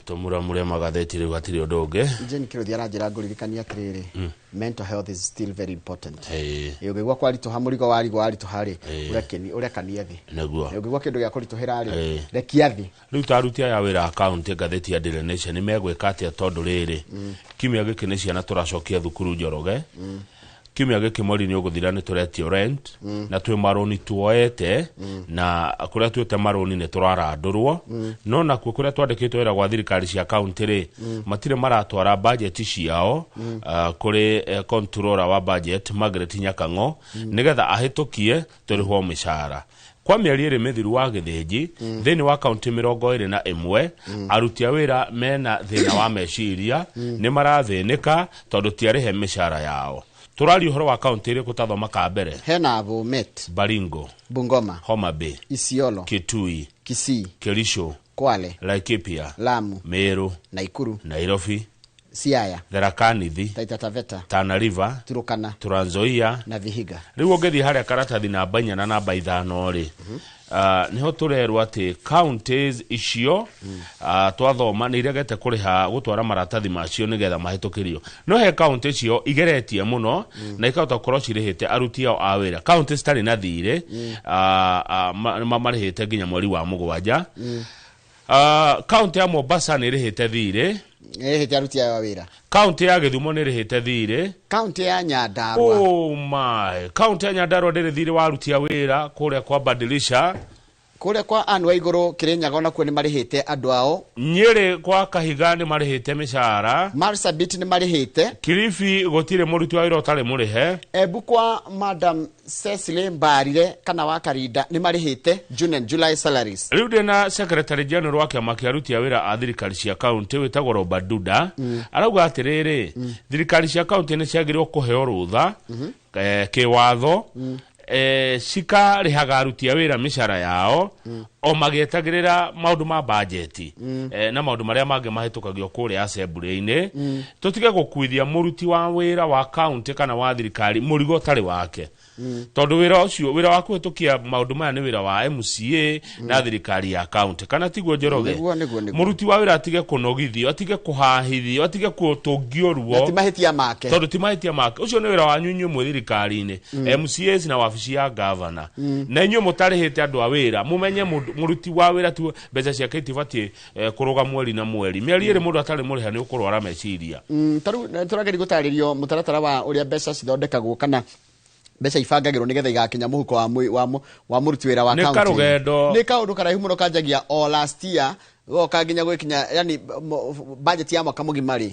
Tũmuramure magathĩti rĩu, hatirĩ ũndũ ũngĩ. Jane Kĩrũthi aranjĩra ngũririkania atĩrĩrĩ, mental health is still very important. Ĩĩ. Ĩ, ũngĩigua kwaritũha, mũrigo warigwo waritũha rĩ, Ĩĩ. ũrekanie thĩ. Nĩguo. Ĩ, ũngĩigua kĩndũ gĩa kũritũhĩra rĩ, Ĩĩ. rekia thĩ. Rĩu ta aruti aya wĩra akaunti, ngathĩti ya Daily Nation, nĩ megwĩka atĩa? Tondũ rĩrĩ, kiumia gĩkĩ nĩ ciana tũracokia thukuru, Njoroge. Kiumia gĩkĩ mweri nĩ ũgũthira nĩ tũretio rent, na twĩ marũni tuoete, na kũrĩa tuĩte marũni nĩ tũrarandũrwo. No nakuo kũrĩa twandĩkĩtwo wĩra gwa thirikari cia kaunti rĩ, matirĩ maratwara bajeti ciao kũrĩ controller wa budget Margaret Nyakang'o, nĩgetha ahĩtũkie tũrĩhwo mĩcara. Kwa mĩeri 2 mĩthiru wa gĩthĩnji, thĩinĩ wa kaunti 21, aruti a wĩra mena thĩna wa meciria, nĩ marathĩnĩka tondũ tiarĩhe mĩcara yao. Tũraria ũhoro wa kaunti ĩrĩkũ? Tathoma ka mbere. Hena Bomet, Baringo, Bungoma, Homa Bay, Isiolo, Kitui, Kisii, Kericho, Kwale, Laikipia, Lamu, Meru, Naikuru, Nairobi, Siaya, Tharaka Nithi, Taita Taveta, Tana River, Turukana Trans Nzoia na Vihiga. Rĩu ũngĩthiĩ harĩa karatathi namba 4 na namba 5 rĩ, nĩho tũrerwo atĩ counties icio twathoma nĩ iregete kũrĩha, gũtwara maratathi macio nĩgetha mahĩtũkĩrio. No he county icio igeretie mũno na ikahota gũkorwo cirĩhĩte aruti ao a wĩra. County citarĩ na thirĩ marĩhĩte nginya mweri wa 7. County ya Mombasa nĩ ĩrĩhĩte thirĩ. Ĩrĩhĩte aruti ayo a wĩra. County ya Gĩthumo nĩ ĩrĩhĩte thirĩ. Kaunti ya Nyandarua. Oh my, kaunti ya Nyandarua ndĩrĩ thirĩ wa aruti a wĩra kũrĩa kwa Badilisha. Kũrĩa kwa Anne Waigũrũ Kĩrĩnyaga onakuo nĩ marĩhĩte andũ ao. Nyĩrĩ kwa Kahiga nĩ marĩhĩte mĩcara. Marsabit nĩ marĩhĩte. Kilifi gũtirĩ mũruti wa wĩra ũtarĩ mũrĩhe. Embu kwa Madam Cecily Mbarire kana wa Karinda nĩ marĩhĩte June and July salaries. Rĩu ndĩna secretary general wa kĩama kĩa aruti a wĩra a thirikari cia kaunti wĩtagwo Robert Duda. Arauga atĩrĩrĩ, thirikari cia kaunti nĩ ciagĩrĩirwo kũheo rũtha kĩwatho cikarĩhaga aruti a wĩra mĩcara yao o magĩetagĩrĩra maũndũ ma bajeti na maũndũ marĩa mangĩ mahĩtũkagio kũrĩa assembly-inĩ. Tũtige gũkuithia mũruti wa wĩra wa kaunti kana wa thirikari mũrigo ũtarĩ wake, tondũ wĩra ũcio, wĩra wa kũhĩtũkia maũndũ maya, nĩ wĩra wa MCA na thirikari ya kaunti, kana tiguo, Njoroge? Nĩguo. Mũruti wa wĩra atige kũnogithio, atige kũhahithio, atige kũtũngio Na ruo. Ti mahĩtia make. Tondũ ti mahĩtia make. Ũcio nĩ wĩra wanyu inyuĩ mwĩ thirikari-inĩ, MCAs na wabici ya gavana, na inyuĩ mũtarĩhĩte andũ a wĩra. Mũmenye mũruti wa wĩra ti mbeca ciake itibatiĩ kũrũga mweri na mweri. Mĩeri 2 mũndũ atarĩ mũrĩhe, nĩ ũkũrwara meciria. Ta rĩu tũrageria gũtarĩrio mũtaratara wa ũrĩa mbeca cithondekagwo kana mbeca ibangagĩrwo nĩgetha igakinya mũhuko wa wa mũruti wĩra wa Nĩ county. karũgendo. Nĩ kaũndũ karaihu mũno, kanjagia o last year goka nginya gwĩkinya, yani budget ya mwaka mũgima rĩ,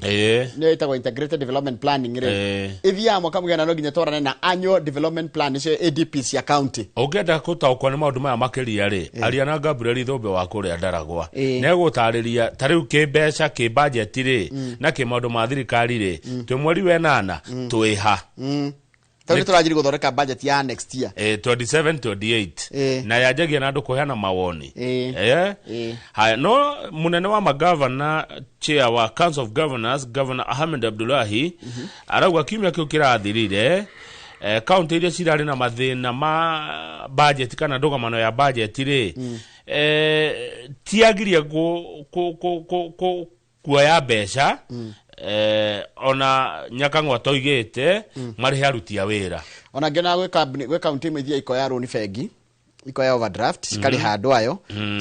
nĩyo ĩtagwo integrated development planning rĩ, ĩthiaga mwaka mũgima, na no nginya twarane na annual development plan, nĩcio ADP cia county. Ũngĩenda gũtaũkwo nĩ maũndũ maya makĩria rĩ, aria na Gabriel Thũmbĩ wa kũrĩa Ndaragwa. Nĩegũtarĩria ta rĩu kĩmbeca, kĩbajeti rĩ, na kĩmaũndũ ma thirikari rĩ, twĩ mweri wa 8 twĩha. Tondũ tũranjiri gũthondeka budget ya next year. 27 28. Na yanjagia na andũ kũheana mawoni. Haya, no mũnene wa magavana, chair wa Council of Governors, Governor Ahmed Abdullahi, arauga kiumia kĩu kĩrathirire, kaunti iria cirarĩ na mathĩna ma budget kana ndũgamano ya budget rĩ, tiagirie kuoya mbeca ona Nyakang'o atoigĩte marĩhe aruti a wĩra. Ona ngĩona gwĩ kambuni, gwĩ kaunti imwe ithiaga ikoya rũni bengi, ikoya overdraft, cikarĩha andũ ayo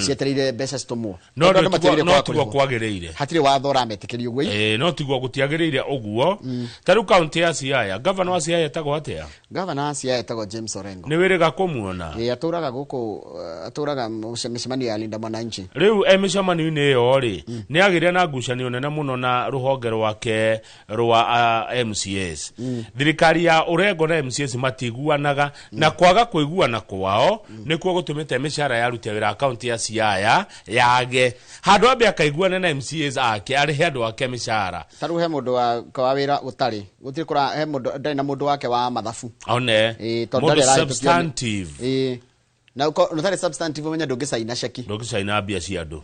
cietereire mbeca citũmwo. No Tondũ andũ matiagĩrĩire no kwaga tiguo kũrĩhwo. kwagĩrĩire. Hatirĩ watho ũrametĩkĩria ũguo. No tiguo, gũtiagĩrĩire ũguo. Ta rĩu kaunti ya Siaya, gavana wa Siaya etagwo atĩa? Gavana wa Siaya etagwo James Orengo. Nĩ wĩrĩga kũmuona? Ĩ, atũraga gũkũ, atũraga mĩcemanio ya Linda Mwananchi. Rĩu e mĩcemanio-inĩ ĩyo rĩ, nĩ agĩire na ngucanio nene mũno na rũhonge rwake rwa MCAs. Thirikari ya Orengo na MCAs matiguanaga, na kwaga kũiguana kwao nĩkuo gũtũmĩte mĩcara ya aruti a wĩra a kaunti ya Siaya yage. Handũ ambe akaiguane na MCAs ake, arĩhe andũ ake mĩcara. Ta rĩu he mũndũ wa wĩra ũtarĩ, gũtirĩ kũra, he mũndũ ndarĩ na mũndũ wake wa mathabu. One Ĩ, tondũ mũndũ ndarĩ arahĩtũkio substantive. Ĩ, na ũtarĩ substantive, ũmenye ndũngĩcaina ceki. Ndũngĩcaina mbia cia andũ.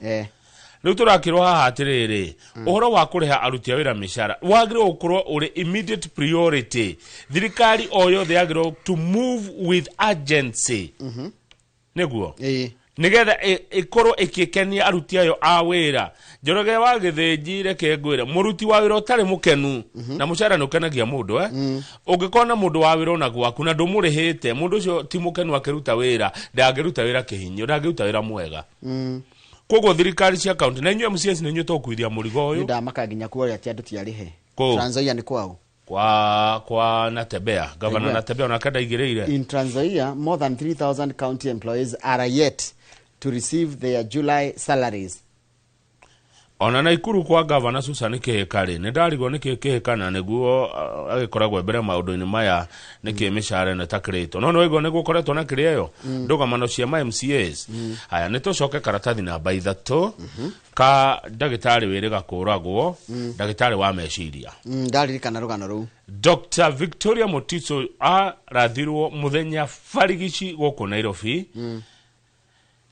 Rĩu tũrakĩrwo haha atĩrĩrĩ, ũhoro wa kũrĩha aruti a wĩra mĩcara wagĩrĩirwo gũkorwo ũrĩ immediate priority. Thirikari o yothe yagĩrĩirwo to move with urgency nĩguo. Nĩgetha ĩkorwo ĩkĩkenia aruti ayo a wĩra. Njoroge wa Gĩthĩnji, reke ngwĩre, mũruti wa wĩra ũtarĩ mũkenu na mũcara nĩ ũkenagia mũndũ, Ũngĩkorwo na mũndũ wa wĩra ona gwaku na ndũmũrĩhĩte, mũndũ ũcio ti mũkenu akĩruta wĩra, ndangĩruta wĩra kĩhinyo, ndangĩruta wĩra mwega. Koguo thirikari cia kaunti na inyuĩ MCAs nĩ inyuĩ tũkuithia mũrigo ũyũ. Ndamaka nginya kuoria atĩ andũ ti arĩhe. Kũ? Trans Nzoia nĩ kwao. Kwa Natembea, gavana. Aigua. Natembea onake ndaigĩrĩire. In Trans Nzoia, more than 3,000 county employees are yet to receive their July salaries. Ona Naikuru kwa gavana Susan Kihika rĩ, nĩ ndarigwo nĩkĩ Kihika na nĩguo agĩkoragwo mbere maũndũ-inĩ maya, nĩkĩ mĩcara ĩno ĩtakĩrĩtwo. No nĩ waigua nĩ gũkoretwo na kĩrĩa ĩyo ndũgamano cia ma MCAs. Haya, nĩ tũcoke karatathi namba 3 ka ndagĩtarĩ wĩrĩga kũragwo, ndagĩtarĩ wa meciria. Ndaririkana rũgano rũu. Dr Victoria Mutiso arathirwo mũthenya barigici gũkũ Nairobi,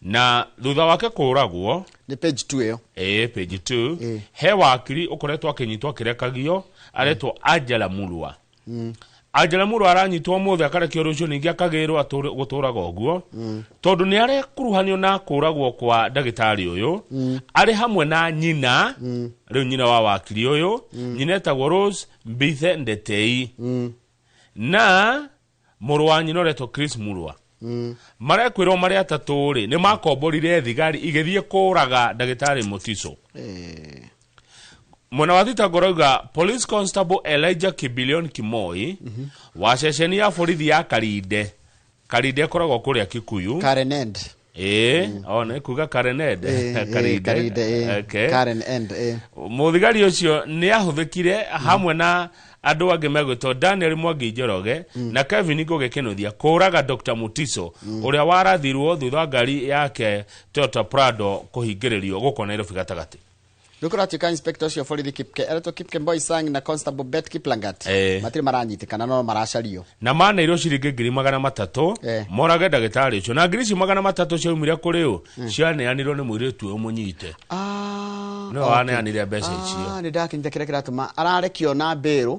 na thutha wake kũragwo. Nĩ page 2 ĩyo. Ĩĩ, page 2. Ĩĩ. He wakiri ũkoretwo akĩnyitwo akĩrekagio, aretwo Angela Mulwa. Angela Mulwa aranyitwo ũmũthĩ, akarekio rũciũ, ningĩ akagĩrwo gũtũraga ũguo, tondũ nĩ arekuruhanio na kũragwo kwa ndagĩtarĩ ũyũ arĩ hamwe na nyina. Rĩu nyina wa wakiri ũyũ, nyina etagwo Rose Mbithe Ndetei, na mũrũ wa nyina ũretwo Chris Mulwa. Marekwĩrwo marĩ atatũ rĩ, nĩ makomborire thigari igĩthiĩ kũraga ndagĩtarĩ Mutiso. Mwena wa thitango rauga police constable Elijah Kibilion Kimoi wa ceceni ya borithi ya Karinde. Karinde ĩkoragwo kũrĩa Kikuyu. Karen End. Ĩĩ, o nĩ kuga Karen End. Ĩĩ, Karinde, ĩĩ. Okay. Karen End, ĩĩ. Mũthigari ũcio nĩ ahũthĩkire hamwe na andũ angĩ megwĩtwo Daniel Mwangi Njoroge na Kevin Ngũgĩ Kĩnuthia kũraga Dr Mutiso, ũrĩa warathirwo thutha wa ngari yake Toyota Prado kũhingĩrĩrio gũkũ Nairobi gatagatĩ. Rĩu kũratuĩka inspector ũcio borithi Kipke, aretwo Kipkemboi Sang, na constable Bet Kiplangat matirĩ maranyitĩkana no maracario. Na maneirwo ciringi 300,000 morage ndagĩtarĩ ũcio, na ngiri icio 300 ciaumire kũrĩ ũ? Cianeanirwo nĩ mũirĩtu ũyũ mũnyite. Nĩwe waneanire mbeca icio. Nĩ ndakinyita kĩrĩa kĩratũma ararekio na mbĩrũ.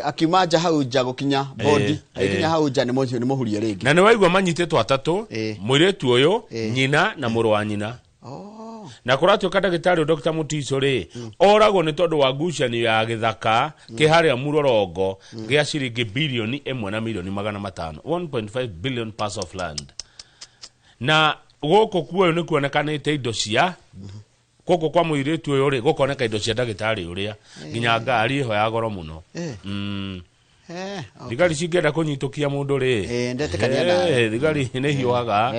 Akiuma nja hau nja gũkinya bondi, agĩkinya hau nja nĩ mũhurie rĩngĩ. Na nĩ waigua manyitĩtwo atatũ: mũirĩtu ũyũ, nyina na mũrũ wa nyina. Na kũratuĩka ndagĩtarĩ ũyũ Dr Mutiso rĩ, oragwo nĩ tondũ wa ngucanio ya gĩthaka kĩ harĩa Mũrorongo gĩa ciringi 1.5 bilioni, 1.5 billion parcel of land. Na gũkũ kuoyo nĩ kuonekanĩte indo cia gũkũ kwa mũirĩtu ũyũ rĩ, gũkoneka indo cia ndagĩtarĩ ũrĩa, nginya ngari ĩho ya goro mũno. Okay. Thigari cingĩenda kũnyitũkia mũndũ rĩ, Ndetĩkania nawe. Thigari nĩ hiũhaga.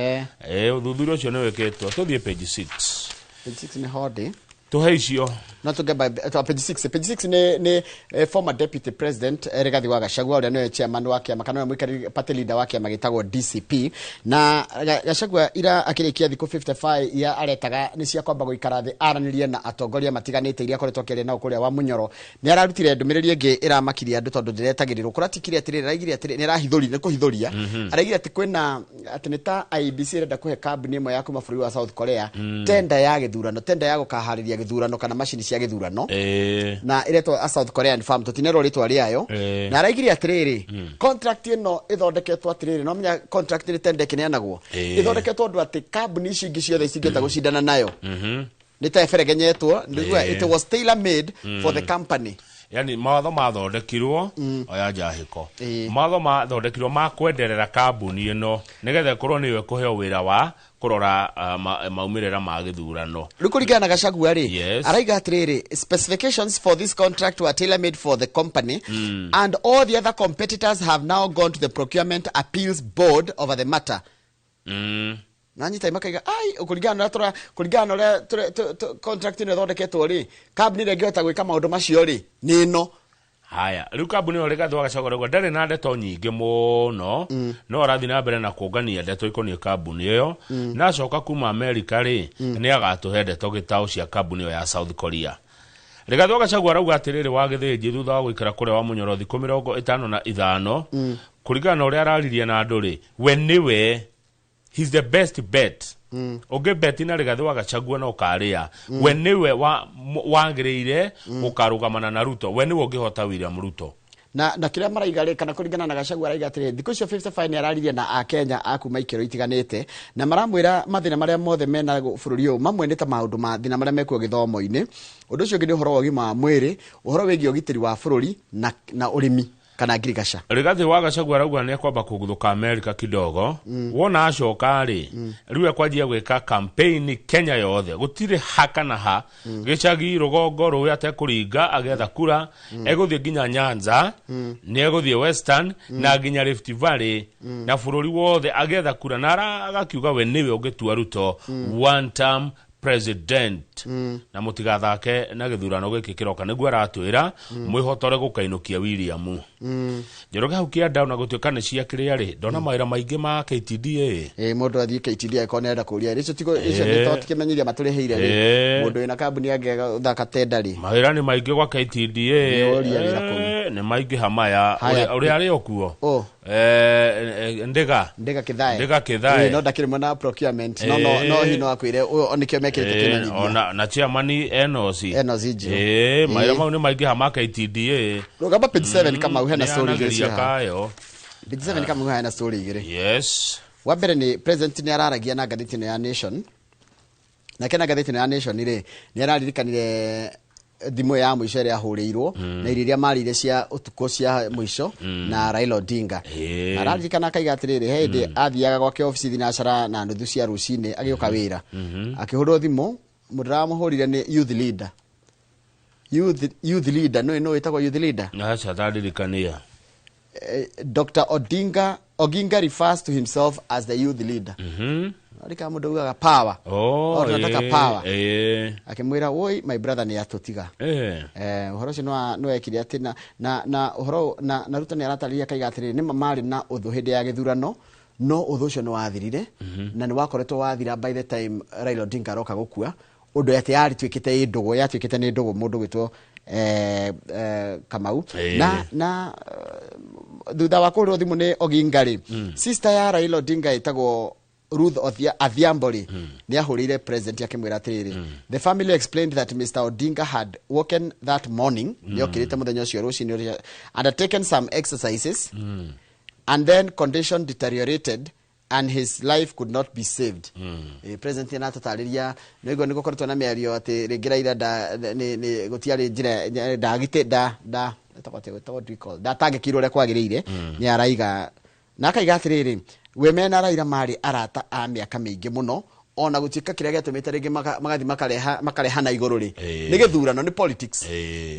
Ũthuthuria ũcio nĩ wĩkĩtwo. Tũthiĩ page 6. Page 6 nĩ hodi. Tũhe icio. No tuge by page 6, page 6 nĩ former deputy president Rigathi wa Gachagua, ũrĩa nĩwe chairman wa kĩama kana nĩwe mũikarĩri party leader wa kĩama gĩtagwo DCP. Na Gachagua ira akĩrĩkia thikũ 55 iria aretaga nĩ cia kwamba gũikara thĩ aranĩrie na atongoria matiganĩte, iria akoretwo akĩaria nao kũrĩa wa Munyoro, nĩ ararutire ndũmĩrĩri ĩngĩ ĩramakirie andũ tondũ ndĩretagĩrĩrwo. Kũratikire atĩrĩrĩ, araigire atĩrĩ, nĩ arahithũri, nĩ kũhithũria araigire atĩ kwĩna atĩ nĩ ta IEBC ĩrenda kũhe kambuni ĩmwe ya kuma bũrũri wa South Korea tenda ya gĩthurano, tenda ya gũkaharĩria gĩthurano kana macini cia gĩthurano, na ĩretwo a South Korean firm, tũtinerwo rĩtwa rĩayo. Na araigire atĩrĩrĩ, contract ĩno ĩthondeketwo atĩrĩrĩ, no menya contract nĩ tenda ĩkĩneanagwo, ĩthondeketwo ũndũ atĩ kambuni ici ingĩ ciothe cingĩhota gũcindana nayo nĩ ta ĩberegenyetwo. Nĩguo it was tailor made for the company. Yani mawatho mathondekirwo oya njahĩko. Mawatho mathondekirwo ma kwenderera kambuni ĩno nĩgetha ĩkorwo nĩyo ĩkũheo wĩra wa kũrora maumĩrĩra ma gĩthurano. Rĩu kũringana na Gachagua rĩ, araiga atĩrĩrĩ, specifications for this contract were tailor made for the company and all the other competitors have now gone to the Procurement Appeals Board over the matter. Na nyita makaiga ai kũringana na ũrĩa kũringana na ũrĩa contract ĩno ĩthondeketwo rĩ, kambuni ĩrĩa ĩngĩhota gwĩka maũndũ macio rĩ, nĩ ĩno. Haya, rĩu kambuni ĩyo Rigathĩ wa Gachagua rauga ndarĩ na ndeto nyingĩ mũno, no arathiĩ na mbere na kũngania ndeto ikoniĩ kambuni ĩyo, na acoka kuma Amerika rĩ, nĩ agatũhe ndeto gĩtaũ cia kambuni ĩyo ya South Korea. Rigathĩ wa Gachagua arauga atĩrĩrĩ, wa Gĩthĩnji, thutha wa gũikara kũrĩa wa Mũnyoro thikũ 55, kũringana na ũrĩa araririe na andũ rĩ, we nĩwe, he's the best bet. Ũngĩ bet na Rigathĩ wa Gachagua no ũkarĩa. We nĩwe wagĩrĩire gũkarũgamana na Ruto, we nĩwe ũngĩhota William Ruto. Na kĩrĩa maraiga rĩ, kana kũringana na Gachagua araiga atĩrĩrĩ, thikũ icio 55 nĩ araririe na akenya a kuma ikĩro itiganĩte, na maramwĩra mathĩna marĩa mothe mena bũrũri ũyũ, mamwe nĩ ta maũndũ ma thĩna marĩa mekuo gĩthomo-inĩ. Ũndũ ũcio ũngĩ nĩ ũhoro wa ũgima wa mwĩrĩ, ũhoro wĩgiĩ ũgitĩri wa bũrũri na ũrĩmi kana ngirigaca. Rigathi wa Gachagua arauga nĩ ekwamba kũguthũka Amerika kidogo. Wona acoka rĩ, rĩu ekwanjia gwĩka campaign Kenya yothe, gũtirĩ ha kana ha, gĩcagi, rũgongo, rũĩ atekũringa agĩetha kura. Egũthiĩ nginya Nyanza, nĩ egũthiĩ Western na nginya Rift Valley na bũrũri wothe agĩetha kura, na agakiuga we nĩwe ũngĩtua Ruto one term president, na mũtigathake na gĩthurano gĩkĩ kĩroka, nĩguo aratwĩra mwĩhotore gũkainũkia William Njoroge hau kĩanda. Ona gũtuĩka nĩ cia kĩrĩa rĩ, ndona mawĩra maingĩ ma KTDA. Ĩ, mũndũ athiĩ KTD angĩkorwo nĩarenda kũria rĩ, icio tigo icio nĩ to tikĩmenyithia matũrĩhĩire rĩ, mũndũ wĩna kambuni angĩgathaka tenda rĩ. Mawĩra nĩ maingĩ gwa KTDA. Nĩ ũria wĩra kũu. Nĩ maingĩha maya. Haya. Ũrĩa arĩ o kuo. Ũ? Ndiga. Ndiga Kithae. Ndiga Kithae. Ĩ, no ndakĩrĩ mwena wa procurement, no no no hi no akwĩre ũyũ nĩkĩo mekĩrĩte kĩmenyithia. Ona na chairman Enos. Enos Njirũ. Mawĩra mau nĩ maingĩha ma KTDA. Rũgamba page 7 Kamau hena story igĩrĩ Nĩanagĩria cia haha. kayo. Page 7 Kamau hena story igĩrĩ. Wa mbere nĩ president nĩ araragia na ngathĩti ĩno ya Nation, nake na ngathĩti ĩno ya Nation rĩ, nĩ araririkanire thimũ ya mũico ĩrĩa ahũrĩirwo na irio iria marĩire cia ũtukũ cia mũico na Raila Odinga. Araririkana akaiga atĩrĩrĩ, he hĩndĩ athiaga gwake obici thinacara na nuthu cia rũcinĩ agĩũka wĩra, akĩhũrwo thimũ, mũndũ ũramũhũrire nĩ youth leader, youth leader, nĩ wĩtagwo youth leader. Aca, ndaririkania. Dr. Odinga Oginga refers to himself as the youth leader. Arika mũndũ ugaga power. Oh, Oh, tunataka power. Akĩmwĩra, "Woi, my brother nĩ atũtiga." Ũhoro ũcio nĩ wekire atĩ na ũhoro na Ruto nĩ aratarĩria akaiga atĩrĩrĩ, nĩma marĩ na ũthũ hĩndĩ ya gĩthurano, no ũthũ ũcio nĩ wathirire na nĩ wakoretwo wathira by the time Raila Odinga aroka gũkua, ũndũ atĩ yarĩtuĩkĩte ĩ ndũgũ, yatuĩkĩte nĩ ndũgũ mũndũ gwĩtwo Kamau. Na thutha wa kũhũrĩrwo thimũ nĩ Oginga rĩ, sister ya Raila Odinga ĩtagwo Ruth Adhiambo rĩ, nĩ ahũrĩire president akĩmwĩra atĩrĩrĩ, the family explained that Mr. Odinga had woken that morning, nĩ okĩrĩte mũthenya ũcio rũcinĩ ũrĩa, undertaken some exercises and then condition deteriorated and his life could not be saved. President nĩ atũtarĩria nĩguo nĩ gũkoretwo na mĩario atĩ rĩngĩ Raila nda nĩ gũtiarĩ njĩra ndagite nda nda ĩtagwo atĩa, what do we call, ndatangĩkĩirwo ũrĩa kwagĩrĩire. Nĩ araiga na akaiga atĩrĩrĩ, we mena Raila marĩ arata a mĩaka mĩingĩ mũno, ona gũtuĩka kĩrĩa gĩatũmĩte rĩngĩ magathiĩ makarehana igũrũ rĩ, nĩ gĩthurano, nĩ politics,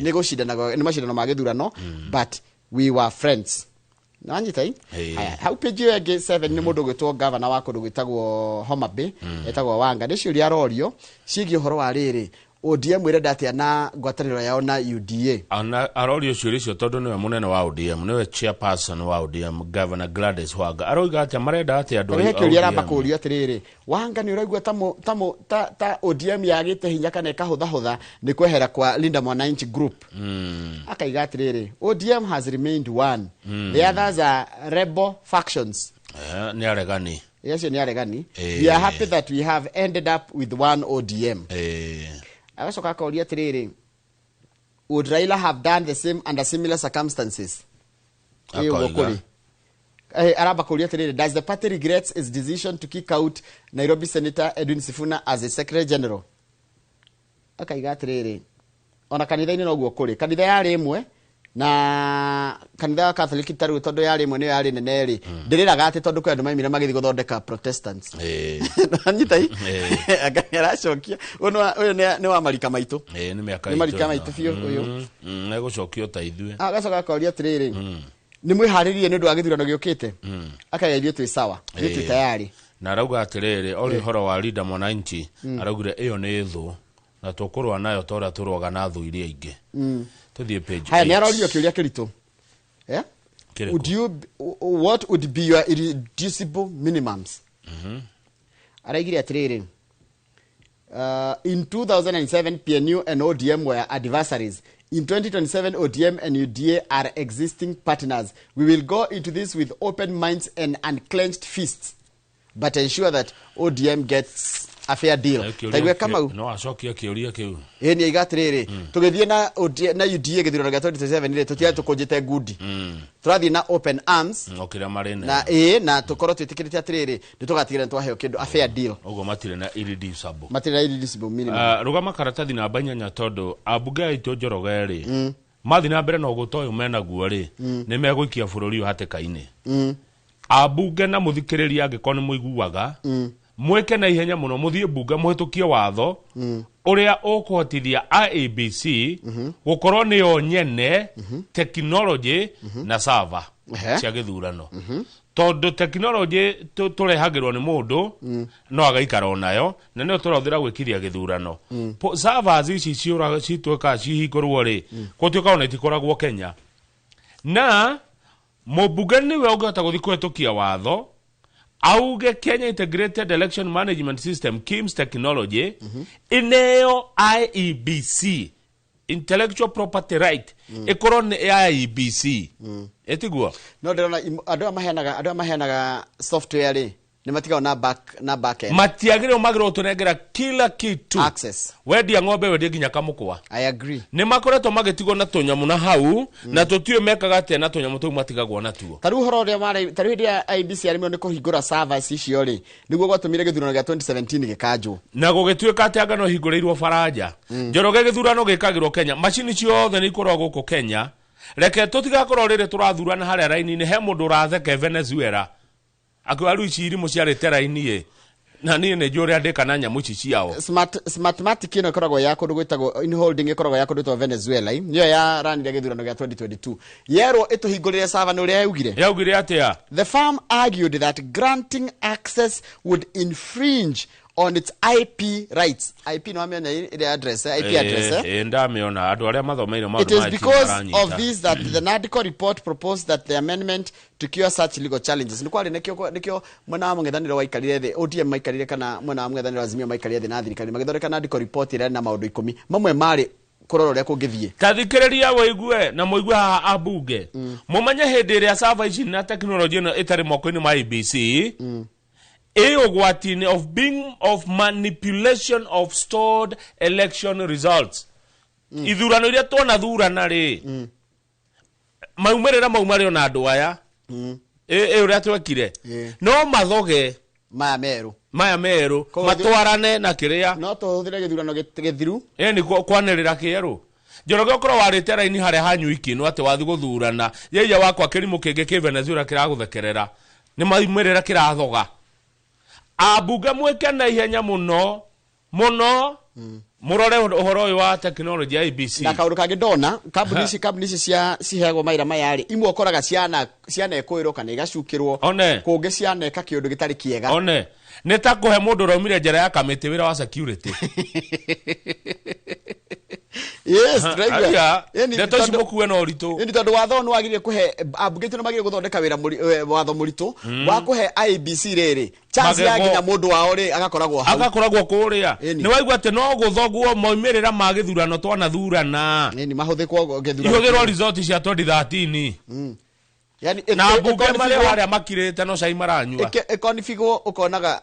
nĩ gũcindana, nĩ macindano ma gĩthurano, but we were friends. Nanyita i. Haya, hau page ĩyo ĩngĩ 7 nĩ mũndũ ũgwĩtwo gavana wa kũndũ gwĩtagwo Homa Bay, etagwo Wanga, nĩ ciũria arorio ciĩgiĩ ũhoro wa rĩrĩ, ODM ĩrenda atĩa na ngwatanĩro yao na UDA. Ana arorio ciũria icio tondũ nĩwe mũnene wa ODM, nĩwe chairperson wa ODM. Governor Gladys Wanga aroiga atĩa, marenda atĩa andũ Tondũ he a kĩũria aramba ODM? kũũrio atĩrĩrĩ, Wanga, nĩ ũraigua ta ODM yagĩte hinya kana ĩkahũthahũtha nĩ kwehera kwa Linda Mwananchi Group? Akaiga atĩrĩrĩ, ODM has remained one, the others are rebel factions. Nĩ aregani. Acio nĩ aregani. We are happy that we have ended up with one ODM. Agacoka akoria atĩrĩrĩ, would Raila have done the same under similar circumstances? Ĩ, ũguo Akoiga. kũrĩ. Aramba kũria atĩrĩrĩ, does the party regrets its decision to kick out Nairobi Senator Edwin Sifuna as a secretary general? Akaiga atĩrĩrĩ, ona kanitha-inĩ noguo kũrĩ, kanitha yarĩ ĩmwe na kanitha wa Catholic ta rĩu, tondũ yarĩ ĩmwe nĩyo yarĩ nene rĩ, ndĩrĩraga atĩ tondũ kwĩ andũ maimire magĩthiĩ gũthondeka Protestants. Anyita i. Anga nĩ aracokia ũyũ ũyũ nĩ wa marika maitũ. Nĩ mĩaka Nĩ marika itũ maitũ biũ ũyũ. Egũcokio ta ithuĩ. Agacoka akoria atĩrĩrĩ, nĩ mwĩharĩrie nĩ ũndũ wa gĩthurano gĩũkĩte? Akaiga, ithuĩ twĩ sawa, ithuĩ twĩ tayari. Na arauga atĩrĩrĩ, ori ũhoro wa Linda Mwananchi, araugire ĩyo nĩ thũ na tũkũrũa nayo ta ũrĩa tũrũaga na thũ iria ingĩ. Tũthiĩ page Haya, nĩ eight. arorio kĩũria kĩritũ. Yeah? Kĩrĩkũ? Would you, what would be your irreducible minimums? Araigire atĩrĩrĩ, in 2007 PNU and ODM were adversaries. In 2027 ODM and UDA are existing partners. We will go into this with open minds and unclenched fists, but ensure that ODM gets A fair deal. Taigue Kamau no acokie kĩũria kĩu. Ĩ nĩ aiga atĩrĩrĩ, tũgĩthiĩ na ODM, na UDA gĩthurano gĩa 2027 rĩ, tũtiarĩ tũkũnjĩte ngundi, tũrathiĩ na open arms. O kĩrĩa marĩ na na ĩ na tũkorwo twĩtĩkĩrĩte atĩrĩrĩ, nĩ tũgatigĩrĩra nĩ twaheo kĩndũ, a fair deal. Ũguo matirĩ na irreducible. Matirĩ na irreducible minimum. Rũgama karatathi namba 8, tondũ ambunge aitũ Njoroge rĩ, mathiĩ na mbere na ũgũta ũyũ menaguo rĩ, nĩ megũikia bũrũri ũyũ hatĩka-inĩ. Ambunge na mũthikĩrĩria, angĩkorwo nĩ mũiguaga, mwĩke na ihenya mũno, mũthiĩ mbunge mũhĩtũkie watho ũrĩa ũkũhotithia IEBC gũkorwo nĩyo nyene technology na server cia gĩthurano, tondũ technology tũrehagĩrwo nĩ mũndũ no agaikara onayo, na nĩyo tũrahũthĩra gwĩkiria gĩthurano. Servers ici cituĩkaga cihingũrwo rĩ, gũtuĩka ona itikoragwo Kenya, na mũmbunge nĩwe ũngĩhota gũthiĩ kũhĩtũkia watho auge Kenya Integrated Election Management System, KIEMS technology, ineo IEBC intellectual property right, ĩkorwo nĩ ya IEBC, ĩtiguo? No ndĩrona andũ aya maheanaga software rĩ, nĩ matigagwo na back end. Matiagĩrĩirwo, magĩrĩirwo tũnengera kila kitu. Access. Wendia ng'ombe, wendie nginya kamũkwa. I agree. Nĩ makoretwo magĩtigwo na tũnyamũ na hau, na tũtiũĩ mekaga atĩa na tũnyamũ tũu matigagwo natuo. Ta rĩu ũhoro ũrĩa warĩ, ta rĩu hĩndĩ ya IEBC yaremirwo nĩ kũhingũra servers icio rĩ, nĩguo gwatũmire gĩthurano gĩa 2017 gĩkanjwo. Na gũgĩtuĩka atĩ anga no hingũrĩirwo baranja. Njoroge, gĩthurano gĩkagĩrwo Kenya, macini ciothe nĩ ikoragwo gũkũ Kenya. Reke tũtigakorwo rĩrĩ tũrathurana harĩa raini-inĩ he mũndũ ũratheke Venezuela akiuga rĩu ici irimũ ciarĩte raini ĩ, na niĩ nĩ njũĩ ũrĩa ndĩka na nyamũ ici ciao. Smartmatic ĩno ĩkoragwo ya kũndũ gwĩtagwo in holding, ĩkoragwo ya kũndũ gwĩtagwo Venezuela, nĩyo yaranire gĩthurano gĩa 2022. Yerwo ĩtũhingũrĩre server, nĩ ũrĩa yaugire? Yaugire atĩa? The firm argued that granting access would infringe on its IP rights. IP no amenya ĩrĩa address, IP address. Ĩ, ndamĩona, andũ arĩa mathomeire It maũndũ is ma IT because of maranyita. this that the NADCO report proposed that the amendment to cure such legal challenges. Nĩ kwarĩ nĩkĩo mwena wa mũng'ethanĩro waikarire thĩ, ODM maikarire, kana mwena wa mũng'ethanĩro wa Azimio maikarire thĩ na thirikari magĩthondeka NADCO report ĩrĩa ĩrĩ na maũndũ 10, mamwe marĩ kũrora ũrĩa kũngĩthiĩ. Ta thikĩrĩria wĩigue na mũigue haha, ambunge, mũmenye hĩndĩ ĩrĩa server ici na tekinoronjĩ ĩno ĩtarĩ moko-inĩ ma IEBC, ĩ ũgwati-inĩ of being of manipulation of stored election results. Ithurano iria twona thurana rĩ, maumĩrĩra mau marĩ ona andũ aya ĩ ũrĩa twekire, no mathoge maya merũ. Maya merũ. Matwarane na kĩrĩa. No tũhũthĩre gĩthurano gĩthiru. Ĩni kwanĩrĩra kĩerũ. Njoroge, ũkorwo warĩte raini harĩa hanyu ikĩnwo atĩ wathi gũthurana, yeiya wakwa kĩrimũ kĩngĩ kĩ Venezuela kĩragũthekerera nĩ maumĩrĩra kĩrathoga. Ambunge, mwĩke na ihenya mũno mũno, mũrore ũhoro ũyũ wa tekinoronjĩ ya IEBC. Na kaũndũ kangĩ ndona, kambuni ici cia ciheagwo mawĩra maya rĩ, imwe ũkoraga ciana cianekũĩrwo kana igacukĩrwo. One. Kũngĩ cianeka kĩũndũ gĩtarĩ kĩega. One nĩ ta kũhe mũndũ ũraumire njera ya kamĩtĩ wĩra wa security. Yes, ndĩraigua. Aya, Ĩni, ndeto ici mũkue na ũritũ. Ĩni tondũ watho nĩ wagĩrĩire kũhe ambunge aitũ, nĩ magĩrĩire gũthondeka wĩra watho mũritũ wa kũhe IEBC rĩrĩ chance ya nginya mũndũ wao rĩ agakoragwo hau. Agakoragwo kũrĩa. Ĩni. Nĩ waigua atĩ no gũthogwo maumĩrĩra ma gĩthurano twanathurana. Ĩni mahũthĩkwo gĩthurano. Ihũthĩrwo result cia 2013. Yani na mbunge marĩa harĩa makirĩte no cai maranyua. Ĩkonifigwo ũkonaga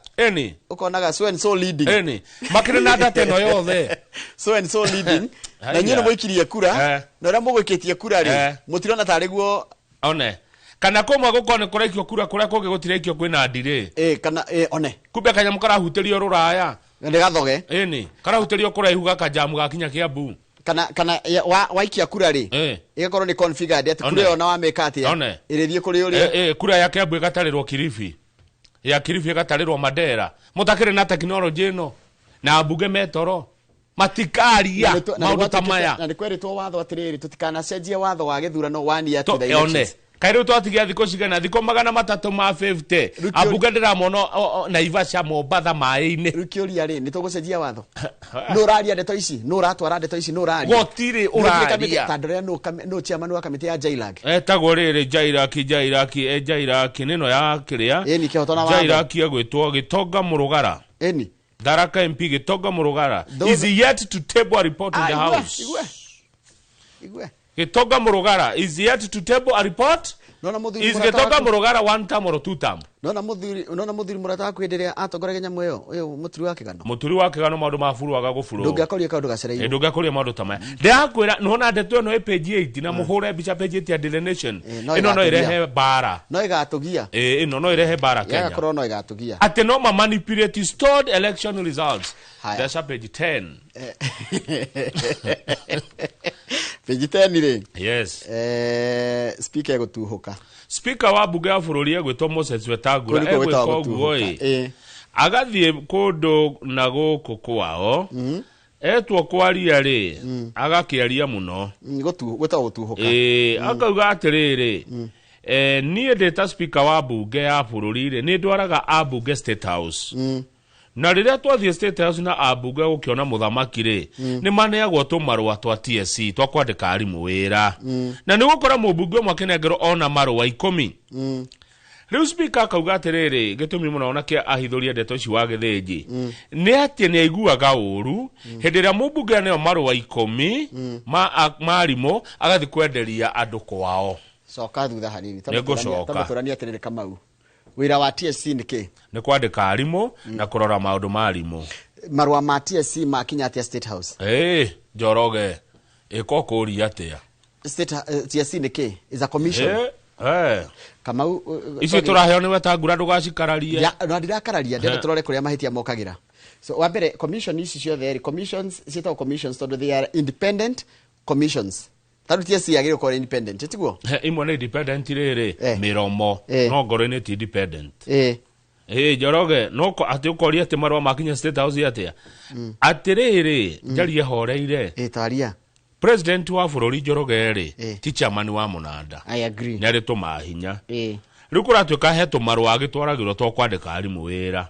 ũkonaga so and so leading. Ĩni makĩrĩ na data ĩno yothe. So and so leading, na Haiya. inyuĩ nĩ mũikirie kura, na ũrĩa mũgũikĩtie kura rĩ, mũtirona tarĩ guo. One kana kũmwe gũkorwo nĩ kũraikio kura, kũrĩa kũngĩ gũtiraikio, kwĩna ndirĩ. Kana one. Kumbe kanyamũ karahutĩrio rũraya. Nĩ gathoge. Ĩni karahutĩrio kũraihu gakajamu gakinya Kĩambu. Kana waikia kura rĩ, ĩgakorwo nĩ configured atĩ One. kura ĩyo na wamĩka atĩa, One. ĩrĩthiĩ kũrĩ ũrĩa. Kura ya Kĩambu ĩgatarĩrwo Kilifi, ya Kilifi ĩgatarĩrwo Mandera. Mũtakĩrĩ na tekinoronjĩ ĩno, na ambunge metoro matikaria maũndũ ta maya. Na nĩ kwerĩtwo watho atĩrĩrĩ, tũtikanacenjie watho wa gĩthurano one year to the one elections. Kaĩ rĩu twatigia thikũ cigana, thikũ 350? Ambunge ndĩramona Naivasha, Mombatha, maĩ-inĩ. Rĩu kĩũria rĩ, nĩ tũgũcenjia watho? Nũ ũraria ndeto ici? Nũ ũratwara ndeto ici? Nũ ũraria? Gũtirĩ Nũ ũtuĩka ũraria. Ta ndũrĩa nũ chairman wa kamĩtĩ ya JLAG? Etagwo rĩrĩ Jairaki, Jairaki, Jairaki nĩno ya kĩrĩa. Ĩni kĩhoto na watho. Jairaki egwĩtwo Gĩtonga Mũrũgara. Ĩni. Tharaka MP Gĩtonga Mũrũgara is yet to table a report in the Ah, igwe, house. Igwe, igwe. Gĩtonga Mũrũgara is yet to table a report. Nona muthuri Is mũrata Gĩtonga waku- Mũrũgara one term or two term? Nona muthuri mũrata waku hĩndĩ ĩrĩa atongoragia nyamũ ĩyo, ũyũ mũturi wa kĩgano. Mũturi wa kĩgano maũndũ ma buru aga gũburwo. Ndũngĩakorire kaũndũ gacereirwo. Ndũngĩakorire maũndũ ta maya. Ndĩrakwĩra nĩwona ndeto ĩno ĩ page 8 na mũhũre mbica page 8 ya Daily Nation. No Ĩno no ĩgatũgia. ĩrehe mbara. No ĩgatũgia. Ĩno no ĩrehe mbara Kenya. Yagakorwo no ĩgatũgia. Atĩ no ma manipulate stored election results. Haya. Theca page 10. Page 10 rĩ. Yes. Speaker egũtuhũka. Speaker wa bunge ya bũrũri egwĩtwo Moses Wetangula Kũu nĩkuo egwĩka gwĩtagwo ũguo gũtuhũka. ĩ. Agathiĩ kũndũ na gũkũ kwao. Etwo kwaria rĩ, agakĩaria mũno. Gwĩtagwo gũtuhũka. Akauga atĩrĩrĩ, niĩ ndĩ ta speaker wa bunge ya bũrũri rĩ, nĩ ndwaraga ambunge State House. Na rĩrĩa twathiĩ State House na ambunge gũkĩona mũthamaki rĩ, nĩ maneagwo tũmarũa twa TSC twa kwandĩka arimũ wĩra. Na nĩ gũkora mũmbunge ũmwe akĩnengerwo ona marũa 10. Rĩu speaker akauga atĩrĩrĩ, gĩtũmi mũno ona kĩa ahithũrie ndeto ici wa Gĩthĩnji nĩ atĩ nĩ aiguaga ũru hĩndĩ ĩrĩa mũmbunge aneo marũa 10 ma arimũ agathiĩ kwenderia andũ kwao. Coka thutha hanini. Nĩngũcoka. Tamba tũranie atĩrĩrĩ Kamau. Wĩra wa TSC nĩ kĩ? Nĩ kwandĩka arimũ na kũrora maũndũ ma arimũ. Marũa ma TSC makinya atĩa State House? Njoroge, ĩka ũkũria atĩa? State, TSC nĩ kĩ? Is a commission. Kamau, Icio tũraheo nĩ Wetangula ndũgacikararie. No ndirakararia, ndĩrenda tũrore kũrĩa mahĩtia mokagĩra. So wa mbere, commission ici ciothe rĩ, commissions ciĩtagwo commissions tondũ they are independent commissions. Tondũ TSC yagĩrĩirwo gũkorwo independent, tiguo? Imwe nĩ independent rĩrĩ, mĩromo, no ngoro-inĩ ti independent. Njoroge, no atĩ ũkoria atĩ marũa makinya State House atĩa? Atĩrĩrĩ, njarie horeire. Taria. President wa bũrũri Njoroge rĩ, ti chairman wa mũnanda. I agree. Nĩ arĩ tũmahinya. Rĩu kũratuĩka he tũmarũa agĩtwaragĩrwo twa kwandĩka arimũ wĩra.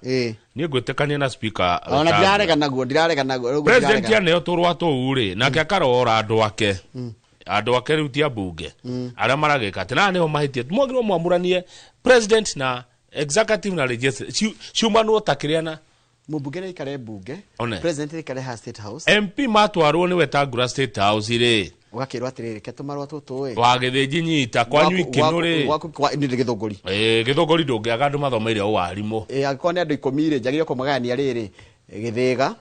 Niĩ ngwĩtĩkania na speaker Ona Wetangula. ndirarega naguo, ndirarega naguo, rĩu President ndirarega. aneo tũrũa tũu rĩ, nake akarora andũ ake. Andũ ake rĩu ti ambunge. Arĩa maragĩka atĩ na nĩho mahĩtie. Mwagĩrĩirwo mwamũranie president na executive na legislative. Ciumanwo ta kĩrĩa na Mũmbunge nĩ aikare mbunge. One. President nĩ aikare ha State House. MP matwarwo nĩ Wetangula State House rĩ. Ũgakĩrwo atĩrĩrĩ, reke tũmarũa tũtũ ĩ. Wa Gĩthĩnji nyita, kwanyu ikĩnũ rĩ. Gwaku kwa nĩ Gĩthũngũri. Gĩthũngũri ndũngĩaga andũ mathomeire ũwarimũ. Angĩkorwo nĩ andũ 10 rĩ, njagĩrĩirwo kũmagayania rĩrĩ, Gĩthĩga,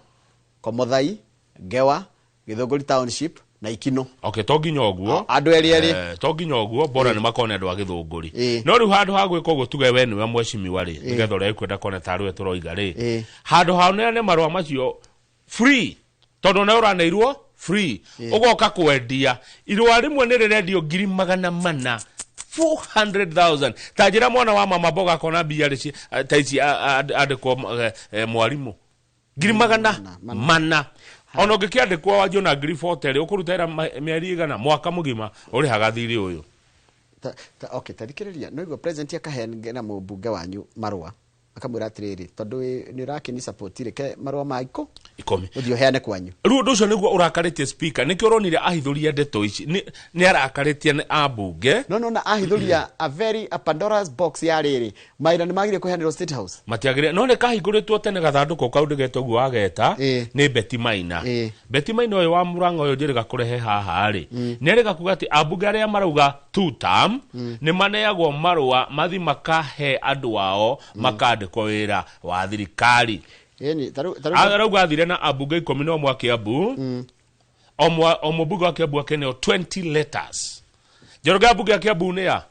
Komothai, Ngewa, Gĩthũngũri Township na Ikinũ. Okay, to nginya ũguo. Andũ erĩ erĩ. To nginya ũguo, bora nĩ makorwo nĩ andũ a Gĩthũngũri. No rĩu handũ ha gwĩka ũguo tuge we nĩwe mheshimiwa rĩ, nĩgetha ũrĩa ũkwenda kuona tarĩ we tũroiga rĩ. Handũ ha ũneane marũa macio free, tondũ nĩ ũraneirwo free. Ũgoka kwendia. Irũa rĩmwe nĩ rĩrendio ngiri magana mana. 400,000. Ta njĩra mwana wa mama mboga akona mbia rĩ, ta ici andĩkwo mwarimũ. Ngiri magana mana. Ona ũngĩkĩandĩkwo wanjio na ngiri 40 rĩ, ũkũruta wĩra mĩeri igana, mwaka mũgima ũrĩhaga thirĩ ũyũ. Okay, ta thikĩrĩria, no igua president akaheana mũmbunge wanyu marũa, akamwĩra atĩrĩrĩ, tondũ nĩ ũrakĩni support reke marũa ma 10. Ũthiĩ ũheane kwanyu. Rĩu ũndũ ũcio nĩguo ũrakarĩtie speaker, nĩkĩo ũronire ahithũria ndeto ici. Nĩ arakarĩtie nĩ ambunge. No, no, na ahithũria a very, a Pandora's box ya rĩrĩ, mawĩra nĩ magĩrĩire kũheanĩrwo State House. Matiagĩrĩire. No nĩ kahingũrĩtwo tene gathandũkũ kau ndĩgetwo ũguo wageta, nĩ Betty Maina. Betty Maina ũyũ wa Murang'a ũyũ njĩrĩga kũrehe haha rĩ, nĩ erĩga kuga atĩ ambunge arĩa marauga two term, nĩ maneagwo marũa mathi makahe andũ ao, makandĩkwo wĩra wa thirikari. Ĩni, ta rĩu Arauga athire na ambunge 11 a Kiambu. O mũmbunge wa Kiambu akĩneo 20 letters. Njoroge ambunge a Kiambu nĩ a?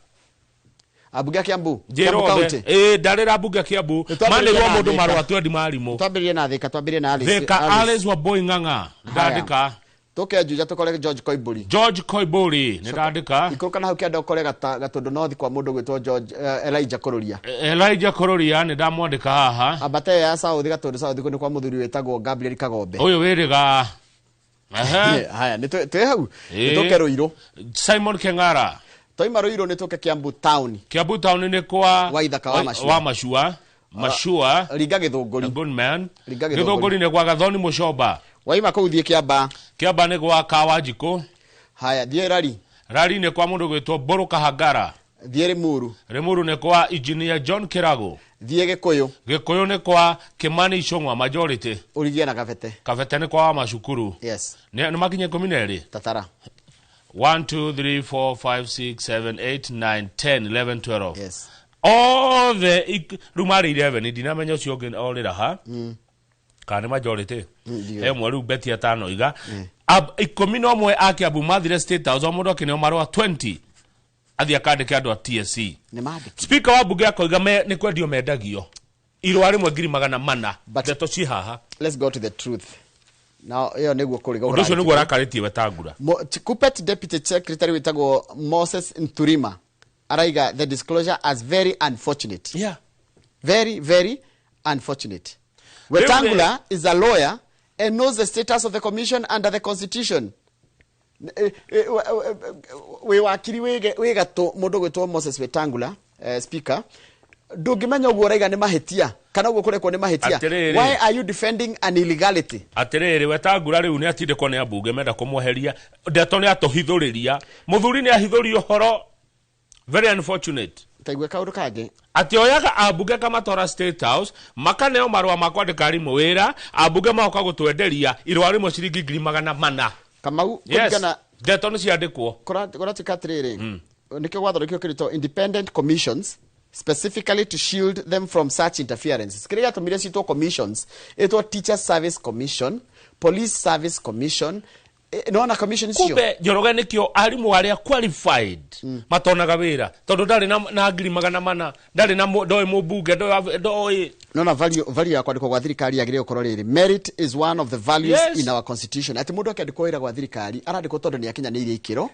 Ambunge a Kiambu? Njĩra Kiambu othe. County? Ndarĩra ambunge a Kiambu. Nĩ twambĩrĩrie Manĩrwo na mũndũ Thika. marũa twendi ma arimũ. Twambĩrĩrie na Thika, twambĩrĩrie na Alice. Thika, Alice. Alice Wambui Ng'ang'a. Ndandĩka. Tũke Juja tũkore George Koimburi. George Koimburi, nĩ ndandĩka. Ikũrũka na hau kĩanda ũkore Gatũndũ North kwa mũndũ gwĩtwo George, Elijah Kũrũria. Elijah Kũrũria nĩ ndamwandĩka haha. Ambata ĩyo ya South, Gatũndũ South nĩ kwa mũthuri wĩtagwo Gabriel Kagombe. Ũyũ wĩrĩga. Haya, nĩ twĩ hau. Nĩ tũke Ruiru. Simon Keng'ara. Twaima Ruiru nĩ tũke Kiambu Town. Kiambu Town nĩ kwa Waithaka wa Mashua. Wa Mashua. Mashua. Ringa Gĩthũngũri. A good man. Ringa Gĩthũngũri. Gĩthũngũri nĩ kwa Gathoni Mũcomba. Waima kũu thiĩ Kĩamba. Kĩamba nĩ gwa Kawanjikũ. Haya, thiĩ Rari. Rari nĩ kwa mũndũ gwĩtwo Mbũrũ Kahangara. Thiĩ Limuru. Limuru nĩ kwa Engineer John Kĩrago. Thiĩ Gĩkũyũ. Gĩkũyũ nĩ kwa Kimani Ichung'wa majority. Ũrigie na Kabete. Kabete nĩ kwa Wamacukuru. Yes. Nĩ makinya 12? Tatara. 1 2 3 4 5 6 7 8 9 10 11 12. Yes. Othe rĩu marĩ 11, ndinamenya ũcio ũngĩ orĩra ha kana nĩ majority. Ndiũĩ. He ũmwe rĩu beti atano iga. 11 a Kiambu mathire State House, o mũndũ akĩneo marũa 20 athiĩ akandĩke andũ a TSC. Nĩ mandĩki. Speaker wa mbunge akoiga nĩ kwendio mendagio irũa rĩmwe 400,000. But Ndeto ci haha. Let's go to the truth now. Ĩyo nĩguo kũrĩ. Ũndũ ũcio nĩguo ũrakarĩtie Wetangula. Kuppet deputy secretary wĩtagwo Moses Nturima araiga the disclosure as very unfortunate. Very, very unfortunate. Wetangula is a lawyer and knows the status of the commission under the constitution. Wĩ wakiri wĩ gatũ mũndũ gwĩtwo Moses Wetangula, speaker ndũngĩmenya ũguo ũraiga nĩ mahĩtia kana ũguo kũrekwo nĩ mahĩtia. Atĩrĩrĩ. Why are you defending an illegality? Atĩrĩrĩ, Wetangula rĩu nĩ atindĩkwo nĩ ambunge menda kũmweheria. Ndeto nĩ atũhithũrĩria, mũthuri nĩ ahithũria ũhoro, very unfortunate. Taigue kaũndũ kangĩ. Atĩ oyaga ambunge kamatwara State House, makaneo marũa ma kwandĩka arimũ wĩra, ambunge magoka gũtwenderia irũa rĩmwe ciringi 400,000. Kamau, Yes. kũringana Ndeto nĩ ciandĩkwo. Kũratuĩka atĩrĩrĩ, nĩkĩo gwathondekirwo kĩrĩtwo independent commissions specifically to shield them from such interferences. Kĩrĩa gĩatũmire citwo commissions, ĩtwo Teacher Service Commission, Police Service Commission, nĩwona commission icio. Kumbe Njoroge, nĩkĩo arimũ arĩa qualified matonaga wĩra, tondũ ndarĩ na 400,000, ndarĩ na ndoĩ mũmbunge, ndoĩ. Nona value ya kwandĩkwo gwa thirikari yagĩrĩire gũkorwo rĩrĩ, merit is one of the values in our constitution, atĩ mũndũ akĩandĩkwo wĩra gwa thirikari arandĩkwo tondũ nĩ akinyanĩirie ikĩro,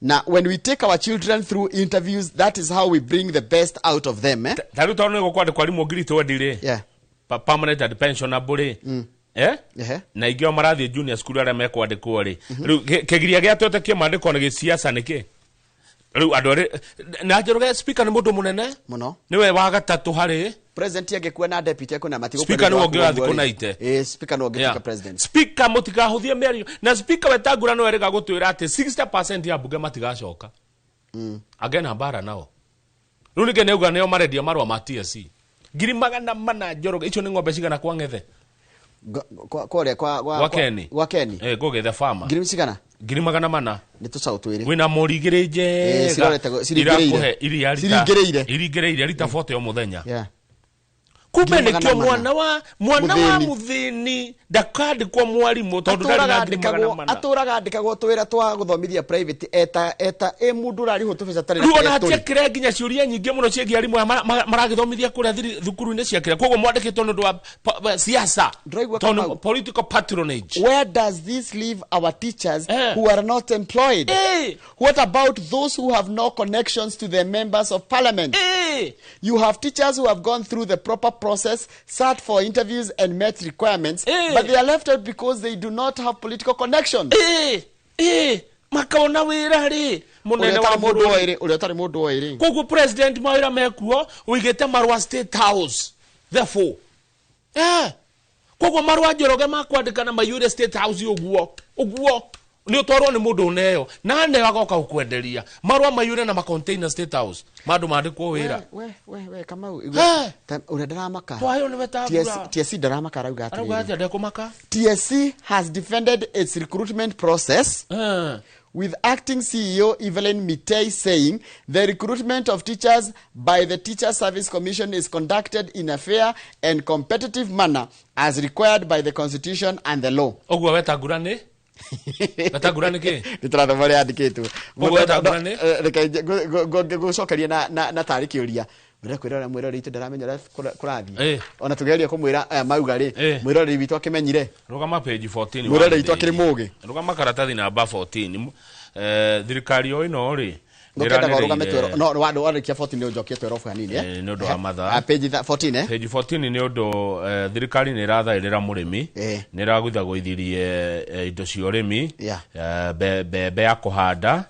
na when we take our children through interviews, that is how we bring the best out of them, eh? Ta rĩu tondũ nĩ gũkwandĩkwo arimũ 20,000 rĩ, permanent and pensionable rĩ, eh? Ehe. Na ingĩ o marathiĩ junior school arĩa mekwandĩkwo rĩ, rĩu kĩgiria gĩa twete kĩmandĩko nĩ gĩciaca nĩkĩ rĩu andũ arĩ na Njoroge, speaker nĩ mũndũ mũnene Mũno. Nĩwe wa gatatũ harĩ President angĩkua na deputy akuna matigũkua. Speaker nĩwe ũngĩ ũrathiĩ kũna ite. Ĩ, speaker nĩwe ũngĩtuĩka president. Speaker, mũtikahũthie mĩario na speaker Wetangula no erĩga gũtwĩra atĩ 60% ya mbunge matigacoka agena mbara nao. Rĩu ningĩ nĩauga nĩo marendia marũa ma TSC 400,000. Njoroge, icio nĩ ng'ombe cigana kwa ng'ethe? Kũrĩa kwa Gwa Keni. Gwa Keni. Eh, ngũgĩthe farmer. Ngiri cigana? 400,000. Nĩ tũcaũ twĩrĩ. Wĩna mori igĩrĩ njega. Cirorete- ciringĩrĩire. Irakũhe iria rita Ciringĩrĩire. Iringĩrĩire rita 40 o mũthenya. Kumbe 400,000. nĩkĩo mwana wa Mũthĩni. Mũthĩni ndakandĩkwo mwarimũ tondũ ndarĩ na 400,000. Atũraga andĩkagwo twĩra twa gũthomithia private eta ĩ mũndũ ũrarĩhwo tũbeca tarĩ na Rĩu ona kĩrĩa tũrĩ. hatiakĩre nginya ciũria nyingĩ mũno ciĩgiĩ arimũ aya maragĩthomithia kũrĩa thukuru-inĩ ciakĩra, koguo mwandĩkĩtwo nĩ ũndũ wa siasa. Ndĩraigua Tondũ Kamau. political patronage. Where does this leave our teachers who are not employed? What about those who have no connections to the members of parliament? You have teachers who have gone through the proper process, sat for interviews and met requirements, but they are left out because they do not have political connections. Makaona wĩra rĩ mũnene Ũrĩa wa ũtarĩ mũndũ bũrũri. oĩ rĩ, ũrĩa ũtarĩ mũndũ oĩ rĩ. Koguo president mawĩra mekuo ũigĩte marũa State House, therefore koguo marũa Njoroge makwandĩkana maiyũire State House, ũguo ũguo nĩ ũtwarwo nĩ mũndũ ũneo na aneo agoka gũkwenderia marũa maiyũre na macontainer State House, mandũ mandĩkwo wĩra. We Kamau, ũrĩa ndaramaka. Twayo nĩ Wetangula. TSC ndaramaka, arauga Arauga atĩrĩrĩ. atĩa? Ndekũmaka. TSC has defended its recruitment process, with acting CEO Evelyn Mitei saying the recruitment of teachers by the Teacher Service Commission is conducted in a fair and competitive manner as required by the Constitution and the law. Ũguo Wetangula nĩ Wetangula nĩ kĩ? Nĩ tũrathoma ũrĩa yandĩkĩtwo. Ũguo Wetangula nĩ? Reke ngũcokerie na tarĩ kĩũria ũrĩa kwĩrora mwĩroreri witũ ndaramenya ũrĩa kũrathiĩ. Ona tũgeria kũmwĩra aya mauga rĩ, mwĩroreri witũ akĩmenyire. Rũgama page 14. Mwĩroreri witũ akĩrĩ mũgĩ. Rũgama karatathi namba 14. Thirikari o ĩno rĩ Ngũkĩendaga ũrũgame nĩranĩrĩire- twero no warĩkia 14 nĩ ũnjokie 12 hanini, eh? Nĩ ũndũ wa mathaa. Ah, page 14, eh? Page 14 nĩ ũndũ thirikari nĩ ĩrathaĩrĩra mũrĩmi, nĩ ĩragũithagũithirie indo cia ũrĩmi, mbembe ya kũhanda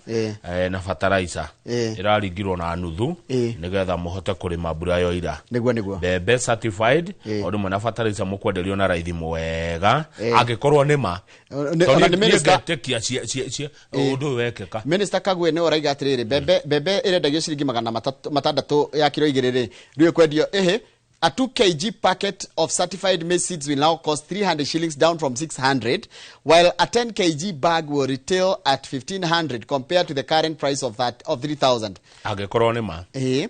na fertilizer ĩraringirwo na nuthu nĩgetha mũhote kũrĩma mbura yoira. Nĩguo. Mbembe certified o rĩmwe na fertilizer mũkwenderio na raithi mwega angĩkorwo nĩ ma. Tondũ Ona nĩ niĩ minister ngetĩkia ũndũ ũyũ wekĩka. Minister Kagwe nĩ oraiga atĩrĩrĩ, mbembe ĩrendagio ciringi 600 ya kiro 2 rĩ, rĩu ĩkwendio ĩhĩ A 2 kg packet of certified maize seeds will now cost 300 shillings, down from 600, while a 10 kg bag will retail at 1500 compared to the current price of that of 3000. Angĩkorwo nĩ ma. Ĩĩ.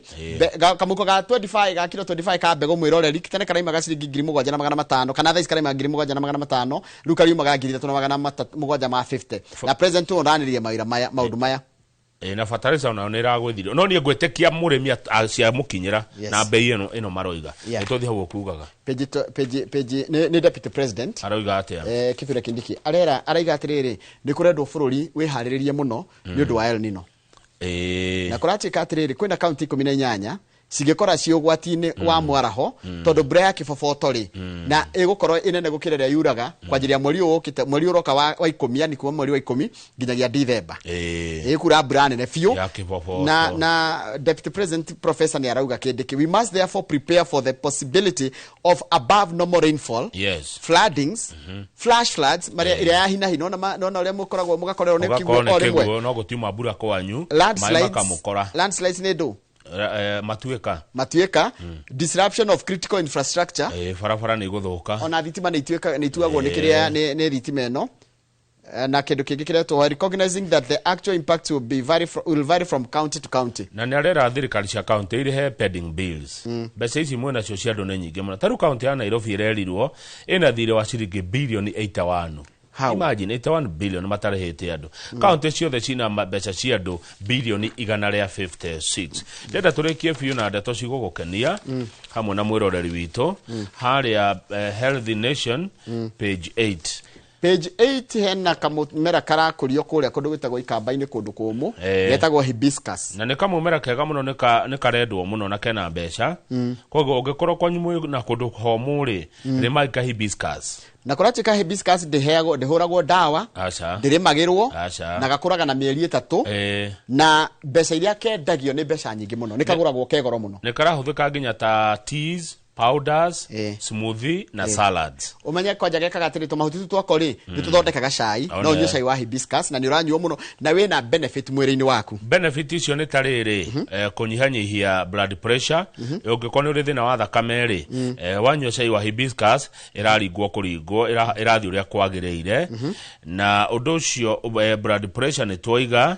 Kamuko ga 25 ga kilo 25 ka mbegũ mwĩroreri tene karaimaga ciringi 7,500, kana thaa ici karaimaga 7,500, rĩu kariumaga 3,750, na president ũranĩrie mawĩra maya, maũndũ maya. Na fertilizer onayo nĩ ĩragũithirio, no niĩ ngwĩtĩkia mũrĩmi ciamũkinyĩra na mbei ĩno maroiga. Nĩ tũthiĩ hau ũkugaga. Page nĩ deputy president Aroiga atĩa? Kithure Kindiki arera, araiga atĩrĩrĩ, nĩ kũrendwo bũrũri wĩharĩrĩrie mũno nĩ ũndũ wa El Nino. Na kũratuĩka atĩrĩrĩ, kwĩna kaunti 18 cingĩkora ciĩ ũgwati-inĩ wa mwaraho, tondũ mbura ya kĩboboto rĩ, na ĩgũkorwo ĩnene gũkĩra ĩrĩa yuraga kwanjĩrĩria mweri ũyũ ũkĩte, mweri ũroka wa 10, yani kuma mweri wa 10 nginyagia Dithemba. Ĩkura mbura nene biũ. Ya kĩboboto. Na deputy president professor nĩ arauga kĩndĩ kĩ, we must therefore prepare for the possibility of above normal rainfall, floodings, flash floods marĩa ĩrĩa ya hina hi, nona nona ũrĩa mũkoragwo mũgakorerwo nĩ Ũgakorwo kĩguũ nĩ o rĩmwe. kĩguũ, no gũtiuma mbura kwanyu, maĩ Landslides, makamũkora. Landslides nĩ ndũ? Matuĩka. Matuĩka. Disruption of critical infrastructure. Barabara nĩ igũthũka. Ona thitima nĩ ituĩka, nĩ ituagwo nĩ kĩrĩa, nĩ thitima ĩno. Na kĩndũ kĩngĩ kĩretwo recognizing that the actual impact will vary from county to county. Na nĩ arera thirikari cia county irihe pending bills. Mbeca ici mwĩ nacio cia andũ nĩ nyingĩ mũno. Ta rĩu county ya Nairobi ĩrerirwo ĩna thirĩ wa ciringi bilioni 81. How? Imagine 81 billion matarĩhĩte andũ. County ciothe cina mbeca cia andũ bilioni igana rĩa 56. Ndĩrenda tũrĩkie biũ na ndeto cigũgũkenia hamwe na mwĩroreri witũ harĩa, Healthy Nation, page 8. Page 8 hena kamũmera karakũrio kũrĩa kũndũ gwĩtagwo Ikamba-inĩ, kũndũ kũmũ, getagwo hibiscus. Na nĩ kamũmera kega mũno, nĩ karendwo mũno na kena mbeca. Koguo ũngĩkorwo kwanyu mwĩ na kũndũ homũ rĩ, rĩmai ka hibiscus. Na kũratuĩka hibiscus ndĩheagwo, ndĩhũragwo ndawa, Aca. ndĩrĩmagĩrwo, Aca. na gakũraga na mĩeri 3. Na mbeca iria kendagio nĩ mbeca nyingĩ mũno, nĩ kagũragwo ke goro mũno. Nĩ karahũthĩka nginya ta teas, powders, smoothie na salads. Ũmenye kwanja gekaga atĩrĩ, tũmahuti tũu twako rĩ, nĩ tũthondekaga cai, no ũnyue cai wa hibiscus na nĩ ũranyuo mũno na wĩna benefit mwĩrĩ-inĩ waku. Benefit icio nĩ ta rĩrĩ, kũnyihanyihia blood pressure, ũngĩkorwo nĩ ũrĩ thĩna wa thakame rĩ, wanyua cai wa hibiscus ĩraringwo kũringwo, ĩrathiĩ ũrĩa kwagĩrĩire. Na ũndũ ũcio, blood pressure nĩ twaiga,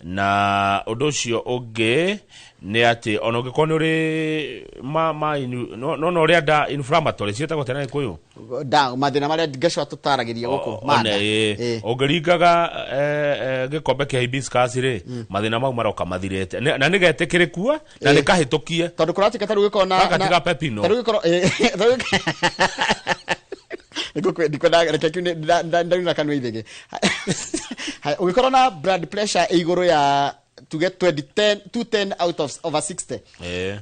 na ũndũ ũcio ũngĩ nĩ atĩ ona ũngĩkorwo nĩ ũrĩ ma, ma, no, no, no ũrĩa nda inflammatory ciĩtagwo tena Gĩkũyũ? Da, mathĩna marĩa Gachua tũtaragĩria gũkũ, manda. One, ũngĩringaga, gĩkombe kĩa hibiscus rĩ, mathĩna mau maroka mathirĩte. Na nĩgetĩkĩrĩkua, na nĩkahĩtũkie. Tondũ kũratuĩka ta rĩu gĩkorwo na- Gaka na- tiga pepino. ta rĩu gĩkorwo, ta rĩu ndikwenda, reke kiu ndauna kanua ithĩgĩ. Haya, ũngĩkorwo na blood pressure ĩ igũrũ ya tuge twenty ten, 210 out of over 60.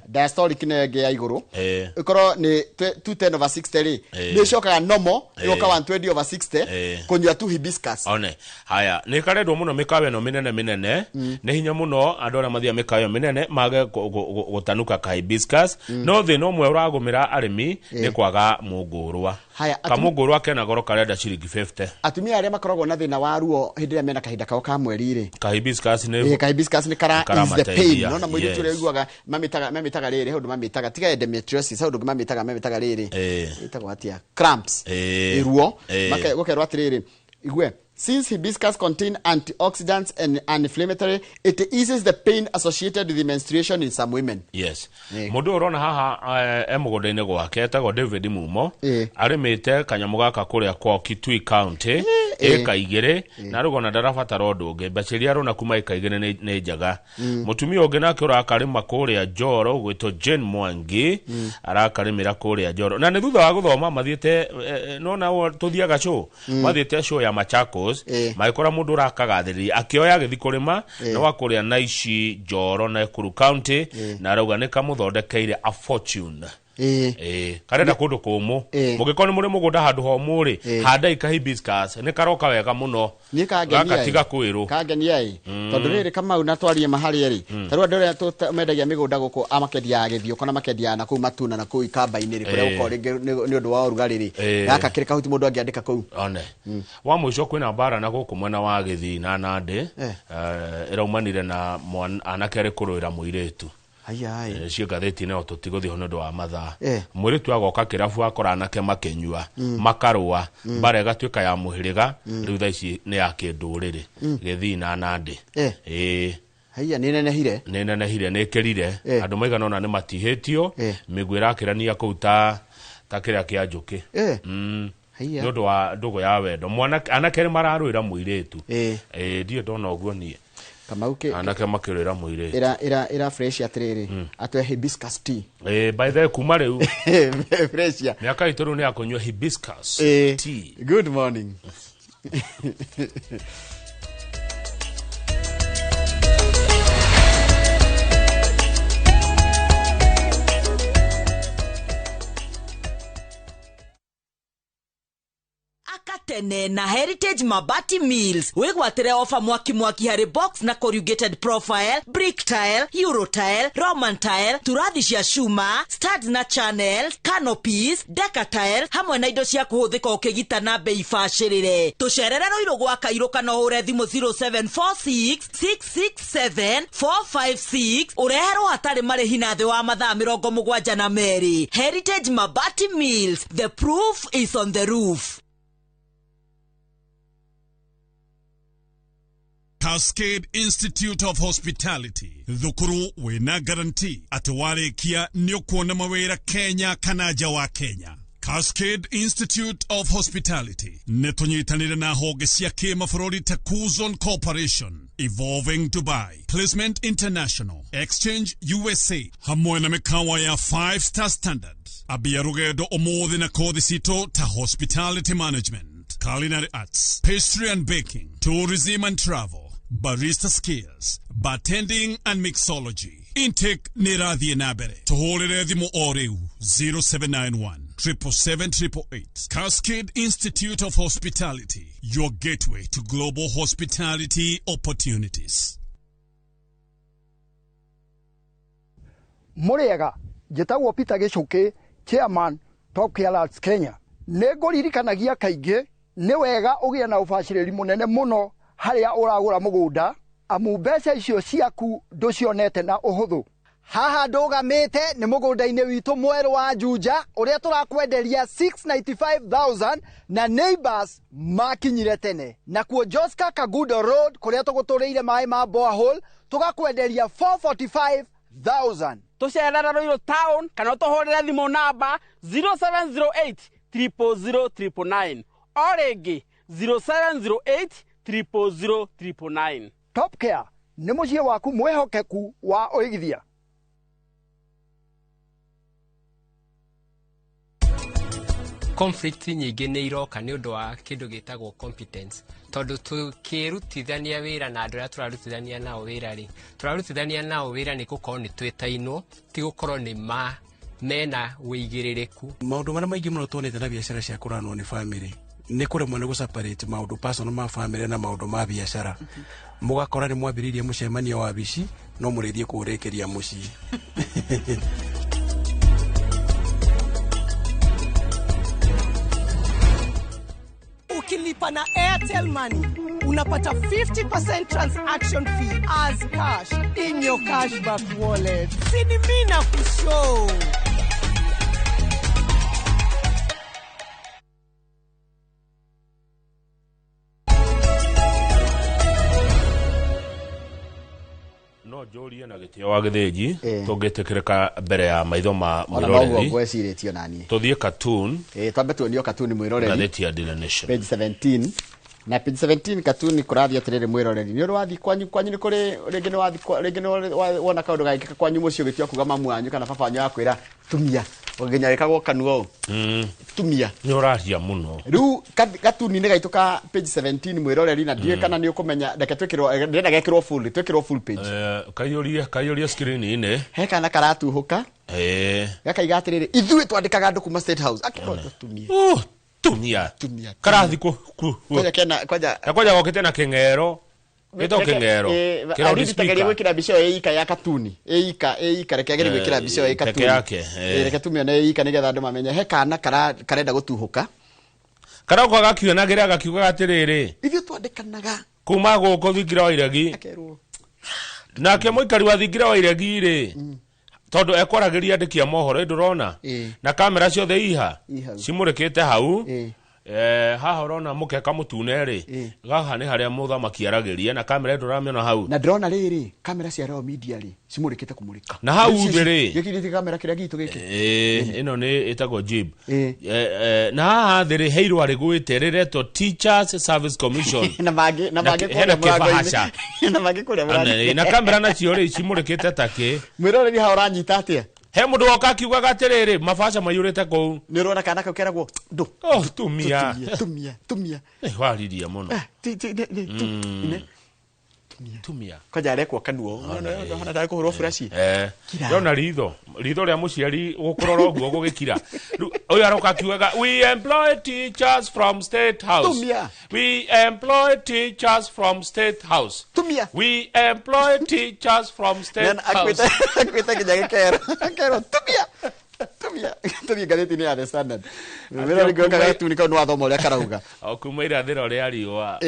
Diastolic nĩ ĩngĩ ya igũrũ. Ĩkorwo nĩ 210 over 60 rĩ, nĩ ĩcokaga normal, ĩgoka 120 over 60, kũnyua tu hibiscus. One. Haya, nĩ karendwo mũno mĩkawa ĩno mĩnene mĩnene. Nĩ hinya mũno andũ arĩa mathiaga mĩkawa ĩyo mĩnene mage gũtanuka ka hibiscus. No thĩna ũmwe ũragũmĩra arĩmi nĩ kwaga mũngũrwa. Haya, Kamũngũrwa kena goro karenda ciringi 50. Atumia arĩa makoragwo na thĩna wa ruo hĩndĩ ĩrĩa mena kahinda kao ka mweri rĩ. Ka hibiscus nĩ Ka hibiscus nĩ kara Nĩ ease the pain. karamateithia. Nona mũirĩtu ũrĩa ũiguaga mamĩtaga rĩrĩ, hau ũndũ mamĩtaga, tiga endometriosis, hau ũndũ mamĩtaga rĩrĩ. Ĩtagwo atĩa? Cramps. Ruo. Gũkerwo atĩrĩrĩ, igue, since hibiscus contain antioxidants and anti-inflammatory, it eases the pain associated with the menstruation in some women. Yes. Mũndũ ũyũ ũrona haha, e mũgũnda-inĩ gwake, etagwo David Mumo. Arĩmĩte kanyamũ gaka kũrĩa kwao Kitui County, ĩka 2, na rĩu ona ndarabatara ũndũ ũngĩ. Mbeca iria arona kuma ĩka 2 nĩ njega. Mũtumia ũngĩ nake ũrakarĩma kũrĩa Njoro, ũgwĩtwo Jane Mwangi, arakarĩmĩra kũrĩa Njoro. Na nĩ thutha wa gũthoma mathiĩte, nona ũũ tũthiaga show, mathiĩte show ya Machakos, magĩkora mũndũ ũrakagathĩrĩria, akĩoya agĩthiĩ kũrĩma, na wa kũrĩa Naishi Njoro, Nakuru County, na arauga nĩ kamũthondekeire a fortune. Karenda kũndũ kũmũ. Mũngĩkorwo nĩ mũrĩ mũgũnda handũ homũ rĩ, handai ka hibiscus, nĩ karoka wega mũno. Niĩ kangenia Gaka ĩ. tiga kwĩrwo. Kangenia ĩ. Tondũ rĩrĩ Kamau na twarie maharĩa rĩ. Ta rĩu andũ arĩa mendagia mĩgũnda gũkũ, a makendia Gĩthiũko na makendia na kũu Matuna na kũu Ikamba-inĩ rĩ, kũrĩa gũkoragwo rĩngĩ nĩ ũndũ wa ũrugarĩ rĩ. Gaka kĩrĩ kahuti mũndũ angĩandĩka kũu. One. Wa mũico kwĩna mbara na gũkũ mwena wa Gĩthii na Nandĩ. Ĩraumanire na anake arĩ kũrũĩra mũirĩtu. Aya. Cio ngathĩti no tũtigũthiĩ ho nĩ ũndũ wa mathaa. Mũirĩtu agoka kĩrabu akora anake makĩnyua, makarũa, mbara ĩgatuĩka ya mũhĩrĩga, rĩu thaa ici nĩ ya kĩndũrĩrĩ. Gĩthii na Nandĩ. Ĩĩ. Haiya, nĩ nenehire. Nĩ nenehire, nĩ ĩkĩrire. Andũ maigana ũna nĩ matihĩtio, mĩguĩ ĩrakĩrania kũu ta kĩrĩa kĩa njũkĩ. Haiya. Nĩ ũndũ wa ndũgũ ya wendo. Mwanake, anake nĩ mararũĩra mũirĩtu. Ndiĩ ndona ũguo niĩ. Kamau ke anake makĩrũĩra mũirĩtu. Ira fresh atĩrĩrĩ, atwe hibiscus tea. By the way, kuma rĩu fresh ya mĩaka itũ rĩu nĩ ya kũnyua hibiscus tea. Good morning. Tene na Heritage Mabati Mills wigwatire ofa mwaki mwaki harĩ box na corrugated profile, brick tile, euro tile, roman tile, turathi cia cuma, studs na channels, canopies, deca tile hamwe na indo cia kũhũthĩka ũkĩgita na bei bacĩrĩre. Tũcerere Rũirũ gwa Kairũ kana ũhũre thimũ 0746 667 456 ũreherwo hatarĩ marĩhi na thĩ wa mathaa 72. Heritage Mabati Mills, the proof is on the roof. Cascade Institute of Hospitality, thukuru wina guarantee atĩ warĩkia nĩ ũkuona mawĩra Kenya kana nja wa Kenya. Cascade Institute of Hospitality nĩ tũnyitanĩre na honge cia kĩmabũrũri ta Kuzon Corporation, Evolving Dubai, Placement International, Exchange USA, hamwe na mĩkawa ya 5 star standard. Ambia rũgendo ũmũthĩ na kothi citũ ta Hospitality Management, Culinary Arts, Pastry and Baking, Tourism and Travel, Barista Skills, Bartending and Mixology. Intake nĩ ĩrathiĩ na mbere. Tũhũrĩre thimũ o rĩu 0791 777 888. Cascade Institute of Hospitality, your gateway to global hospitality opportunities. Mũrĩega, njĩtagwo Peter Gĩcũkĩ, Chairman Top Care Arts Kenya. Nĩ ngũririkanagia kaingĩ nĩ wega ũgĩe na ũbacĩrĩri mũnene mũno harĩa ũragũra mũgũnda, amu mbeca icio ciaku ndũcionete na ũhũthũ. Haha ndũgamĩte nĩ mũgũnda-inĩ witũ mwerũ wa Juja ũrĩa tũrakwenderia 695,000 na neighbors makinyire tene. Nakuo Joska Kagudo Road kũrĩa tũgũtũrĩire maĩ ma borehole tũgakwenderia 445,000. Tũcerere Ruiru town kana ũtũhũrĩre thimũ namba 0708 000 999 o rĩngĩ 0708 000 999. Top Care nĩ mũciĩ waku mwĩhokeku wa ũigithia. Conflict nyingĩ nĩ iroka nĩ ũndũ wa kĩndũ gĩtagwo competence, tondũ tũkĩrutithania wĩra na andũ arĩa tũrarutithania nao wĩra rĩ, tũrarutithania nao wĩra nĩ gũkorwo nĩ twĩtainwo, ti gũkorwo nĩ ma mena wĩigĩrĩrĩku. Maũndũ marĩa maingĩ mũno tuonete na biacara cia kũranwo nĩ family nĩ kũremwo nĩ gũ-separate maũndũ personal ma family na maũndũ ma biacara. Mũgakora nĩ mwambĩrĩirie mũcemanio wa wabici no mũrĩthiĩ kũũrĩkĩria mũciĩ. Ukilipa na Airtel Money unapata 50% transaction fee as cash in your cashback wallet. Sini mina kushow. No njũrie na gĩtĩo wa Gĩthĩnji tũngĩtĩkĩrĩka mbere ya maitho ma Ona noguo mwĩroreri. ngwĩcirĩtio naniĩ. Tũthiĩ cartoon. Twambe tuonio cartoon mwĩroreri. Ngathĩti ya Daily Nation. Page 17. Na page 17 cartoon kũrathiĩ atĩrĩrĩ mwĩroreri. Nĩ ũrĩ wathiĩ kwanyu, kwanyu nĩ kũrĩ rĩngĩ nĩ wathiĩ kwa, rĩngĩ nĩ wona kaũndũ gagĩkĩka kwanyu mũciĩ ũgĩtua kuga mamu wanyu kana baba wanyu akwĩra tumia. Nginya wĩkagwo kanua ũũ. Tumia. Nĩ ũraria mũno. Rĩu gatuni-inĩ gaitũ ka page 17 mwĩroreri na ndiũĩ kana nĩ ũkũmenya, reke twĩkĩrwo, ndĩrenda gekĩrwo full, twĩkĩrwo full page. Kaiyũrie screen-inĩ. He kana karatuhũka. Gakaiga atĩrĩrĩ, ithuĩ twandĩkaga andũ kuma State House. Akĩrwo tumia. Tumia. Tumia. Karathi ku. Kwanja kena, kwanja. Na kwanja gokĩte na kĩng'ero. Gĩtagwo kĩng'ero. Kĩraudi Aridi tageria speaker. gwĩkĩra mbica ĩyo ĩika ya katuni. Ĩika, reke agerie gwĩkĩra mbica ĩyo ĩ Peke katuni. yake, Reke tumione ĩika nĩgetha andũ mamenye. He kana karenda gũtuhũka. Karauka gakiuganagĩra gakiugaga atĩrĩrĩ. Ithuĩ twandĩkanaga. Kuma gũkũ thingira wa iregi. Akerwo. Nake mũikari wa thingira wa iregi rĩ, Tondu ekwaragĩria andĩki a mohoro ndũrona na kamera ciothe iha cimũrĩkĩte hau. Haha ũrona mũkeka mũtune rĩ, haha nĩ harĩa mũthamaki aragĩria na kamera ndũramĩona hau. Na ndĩrona rĩrĩ kamera cia Royal Media rĩ cimũrĩkĩte kũmũrĩka. Na hau thĩ rĩ gĩkĩ kamera kĩrĩa gitũ gĩkĩ ĩno nĩ ĩtagwo jib. Na haha thĩ rĩ he irũa rĩgwĩte rĩretwo Teachers Service Commission na mangĩ na mangĩ kũrĩa mũrango-inĩ na mangĩ kũrĩa mũrango-inĩ na kamera nacio rĩ cimũrĩkĩte takĩ. Mwĩroreri haha ũranyita atĩa? He mũndũ woka akiugaga atĩrĩrĩ mabaca maiyũrĩte kũu. Nĩ ũrona kana kau keragwo ndũ. Oh, tumia. Tumia, tumia. Wariria mũno. Tumia. Kwanja arekwo kanua. Ũrona tarĩ kũhũrwo buraci. Ndona ritho. Ritho rĩa mũciari gũkũrora ũguo gũgĩkira. Ũyũ aroka akiugaga we employ teachers from State House. Tumia. We employ teachers from State House. Tumia. We employ teachers from State House. Akuĩte nginya gĩkero. Gĩkero tumia. Tumia. Tumia ngathĩti-inĩ ya The Standard. Wĩra rĩngĩ ũkaga gatuni kau nĩ wathoma ũrĩa karauga. O kuma irathĩro rĩa riũa.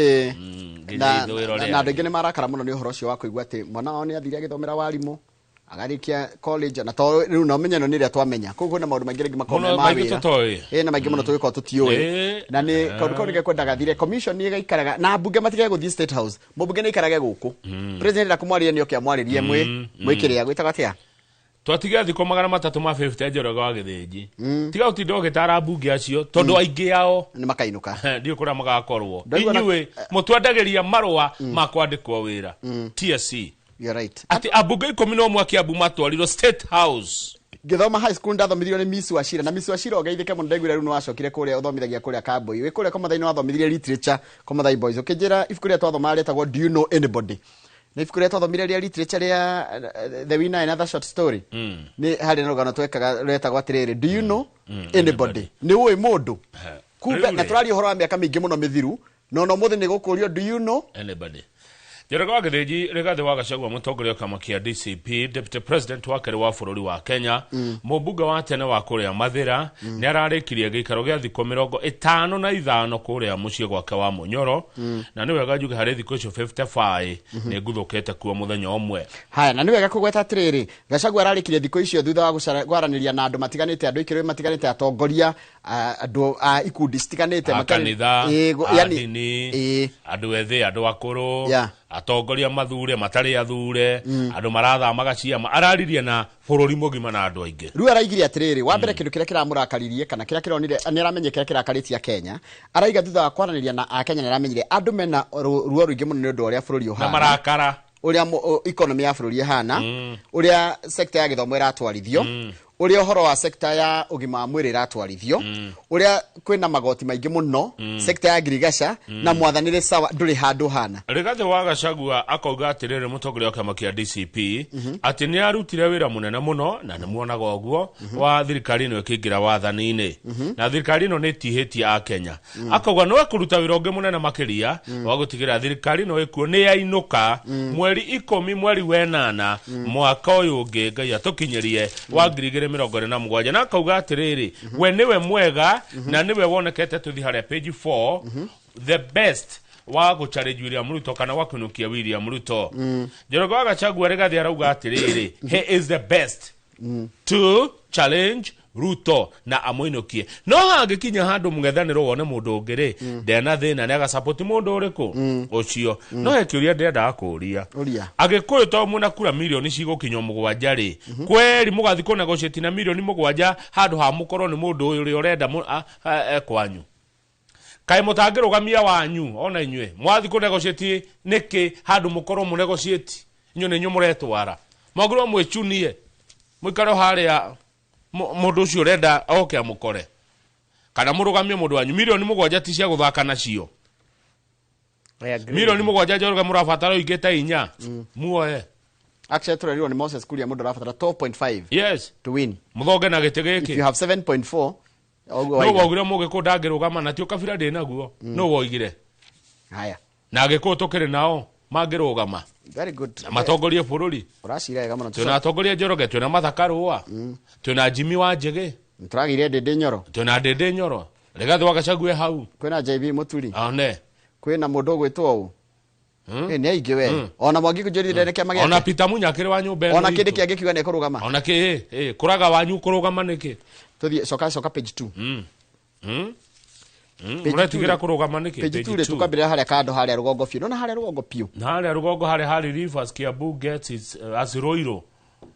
Na andũ aingĩ nĩ marakara mũno nĩ ũhoro ũcio wa kũigua atĩ mwana wao nĩ athire agĩthomera warimũ agarĩkia college na to rĩu no menye no nĩ rĩrĩa twamenya koguo kwĩna maũndũ maingĩ rĩngĩ makoragwo me ma wĩra na maingĩ mũno tũgĩkorwo tũtiũĩ na nĩ kaũndũ kau nĩgekwendaga thire commission nĩ ĩgaikaraga na mbunge matigage gũthiĩ State House, mũmbunge nĩ aikarage gũkũ, president enda kũmwarĩria nĩ oke amwarĩrie mwĩ kĩrĩa gwĩtagwo atĩa. Twatigia thikũ 350 Njoroge wa Gĩthĩnji. Tiga ũtinde ũgĩtara mbunge acio tondũ aingĩ ao nĩ makainũka. Ndiũĩ kũrĩa magakorwo. Inyuĩ mũtwendagĩria marũa ma kwandĩkwo wĩra TSC. You're right. Atĩ ambunge 11 a Kiambu matwarirwo State House. Ngĩthoma high school ndathomithirio nĩ Miss Wachira na Miss Wachira ũgeithĩke mũno ndaiguire rĩu nĩ wacokire kũrĩa ũthomithagia kũrĩa Kambui. Wĩ kũrĩa Komathai nĩ wathomithirie literature Komathai Boys. Ũkĩnjĩra ibuku rĩrĩa twathomaga rĩetagwo Do You Know Anybody? Na ibuku rĩrĩa twathomire rĩa literature rĩa The Winner and Other Short Story nĩ harĩ na rũgano twekaga rwetagwo atĩrĩrĩ Do you know anybody? Nĩ ũĩ mũndũ? Kumbe na tũraria ũhoro wa mĩaka mĩingĩ mũno mĩthiru no no mũthĩ nĩ gũkũrio do you know anybody? Njoroge wa Gĩthĩnji Rigathĩ wa Gachagua mũtongoria wa kĩama kĩa DCP Deputy President wa kerĩ wa bũrũri wa Kenya mũmbunge wa tene wa kũrĩa Mathĩra nĩ ararĩkirie gĩikaro gĩa thikũ 55 kũrĩa mũciĩ gwake wa Mũnyoro na nĩ wega njuge harĩ thikũ icio 55 nĩ nguthũkĩte kuo mũthenya ũmwe. Haya, na nĩ wega kũgweta atĩrĩrĩ Gachagua ararĩkirie thikũ icio thutha wa kwaranĩria na andũ matiganĩte andũ ikĩrĩ matiganĩte atongoria andũ a ikundi citiganĩte kanitha ndini andũ ethĩ andũ akũrũ atongoria mathure matarĩ athure andũ marathamaga ciama araririe na bũrũri mũgima na andũ aingĩ. Rĩu araigire atĩrĩrĩ wa mbere kĩndũ kĩrĩa kĩramũrakaririe kana kĩrĩa kĩronire nĩ aramenye kĩrĩa kĩrakarĩtie Kenya araiga thutha wa kwaranĩria na Akenya nĩ aramenyire andũ mena ruo rũingĩ mũno nĩ ũndũ wa ũrĩa bũrũri ũhana na marakara ũrĩa economy ya bũrũri ĩhana ũrĩa sector ya gĩthomo ĩratwarithio ũrĩa ũhoro wa sector ya ũgima wa mwĩrĩ ĩratwarithio ũrĩa kwĩna magoti maingĩ mũno sector ya ngirigaca na mwathanĩre sawa ndũrĩ handũ hana. Rigathĩ wa Gachagua akauga atĩrĩrĩ mũtongoria wa kĩama kĩa DCP atĩ nĩ arutire wĩra mũnene mũno na nĩ muonaga ũguo wa thirikari ĩno ĩkĩingĩra wathani-inĩ na thirikari ĩno nĩ ĩtihĩtie Akenya. Akauga no ekũruta wĩra ũngĩ mũnene makĩria wa gũtigĩrĩra thirikari ĩno ĩkuo nĩ yainũka mweri 10 mweri wa 8 mwaka ũyũ ũngĩ Ngai atũkinyĩrie wa 2027 na akauga atĩrĩrĩ we nĩwe mwega na nĩwe wonekete tũthiĩ harĩa page 4 the best wa gũcharĩnji William Ruto kana wa kũinũkia William Ruto. Njoroge wa Gachagua Rigathĩ arauga atĩrĩrĩ he is the best to challenge Ruto na amũinũkie no hangĩkinya handũ mũng'ethanĩro wone mũndũ ũngĩ rĩ ndena thĩna nĩ agasupport mũndũ ũrĩkũ ũcio. No he kĩũria ndĩrendaga kũũria Agĩkũyũ to mwĩna kura mirioni cigũkinywo 7 rĩ kweri mũgathiĩ kũnegotiate na mirioni 7 handũ ha mũkorwo nĩ mũndũ ũyũ ũrĩa ũrenda kwanyu kaĩ mũtangĩrũgamia wanyu ona inyuĩ mwathiĩ kũnegotiate nĩkĩ handũ mũkorwo mũnegotiate inyuĩ nĩ inyuĩ mũretwara mwagĩrĩirwo mwĩcunie mũikare harĩa mũndũ ũcio ũrenda oke amũkore kana mũrũgamie mũndũ wanyu. Mirioni 7 ti cia gũthaka nacio. Mirioni 7 Njoroge mũrabatara ũingĩ ta 4 muoe. Actually tũrerirwo nĩ Moses Kuria mũndũ arabatara 12.5 yes to win. Mũthonge na gĩtĩ gĩkĩ. If you have 7.4 ũguo no waugire mũgĩkũyũ ndangĩrũgama na ti ũkabira ndĩ naguo no woigire. Haya na Agĩkũyũ tũkĩrĩ nao mangĩrũgama. Very good. Na matongorie bũrũri. Ũracira wega mũno. Twĩna atongoria Njoroge, twĩna Martha Karũa, twĩna Jimmy wa Njĩgĩ, tũragĩire Ndĩndĩ Nyoro, twĩna Ndĩndĩ Nyoro, Rigathĩ wa Gachagua hau, kwĩna JB Mũturi, one kwĩna mũndũ ũgwĩtwo ũũ Nĩ aingĩ we. Ona Mwangi kũnjĩrire nĩ kĩama Ona gĩake. Peter Munya akĩrĩ wa nyũmba ĩno Ona itũ. kĩndĩ kĩangĩ kiuga nĩ ekũrũgama. Ona kĩ kũraga wanyu kũrũgama nĩkĩ? Tũthiĩ, coka coka page 2. Page Mũretigĩra 2. Kũrũgama nĩkĩ? Page 2 rĩ, 2. tũkambĩrĩra harĩa kando, harĩa rũgongo biũ. Nona harĩa rũgongo biũ. Na harĩa rũgongo harĩa harĩ Rivers, Kiambu gets its as Ruiru.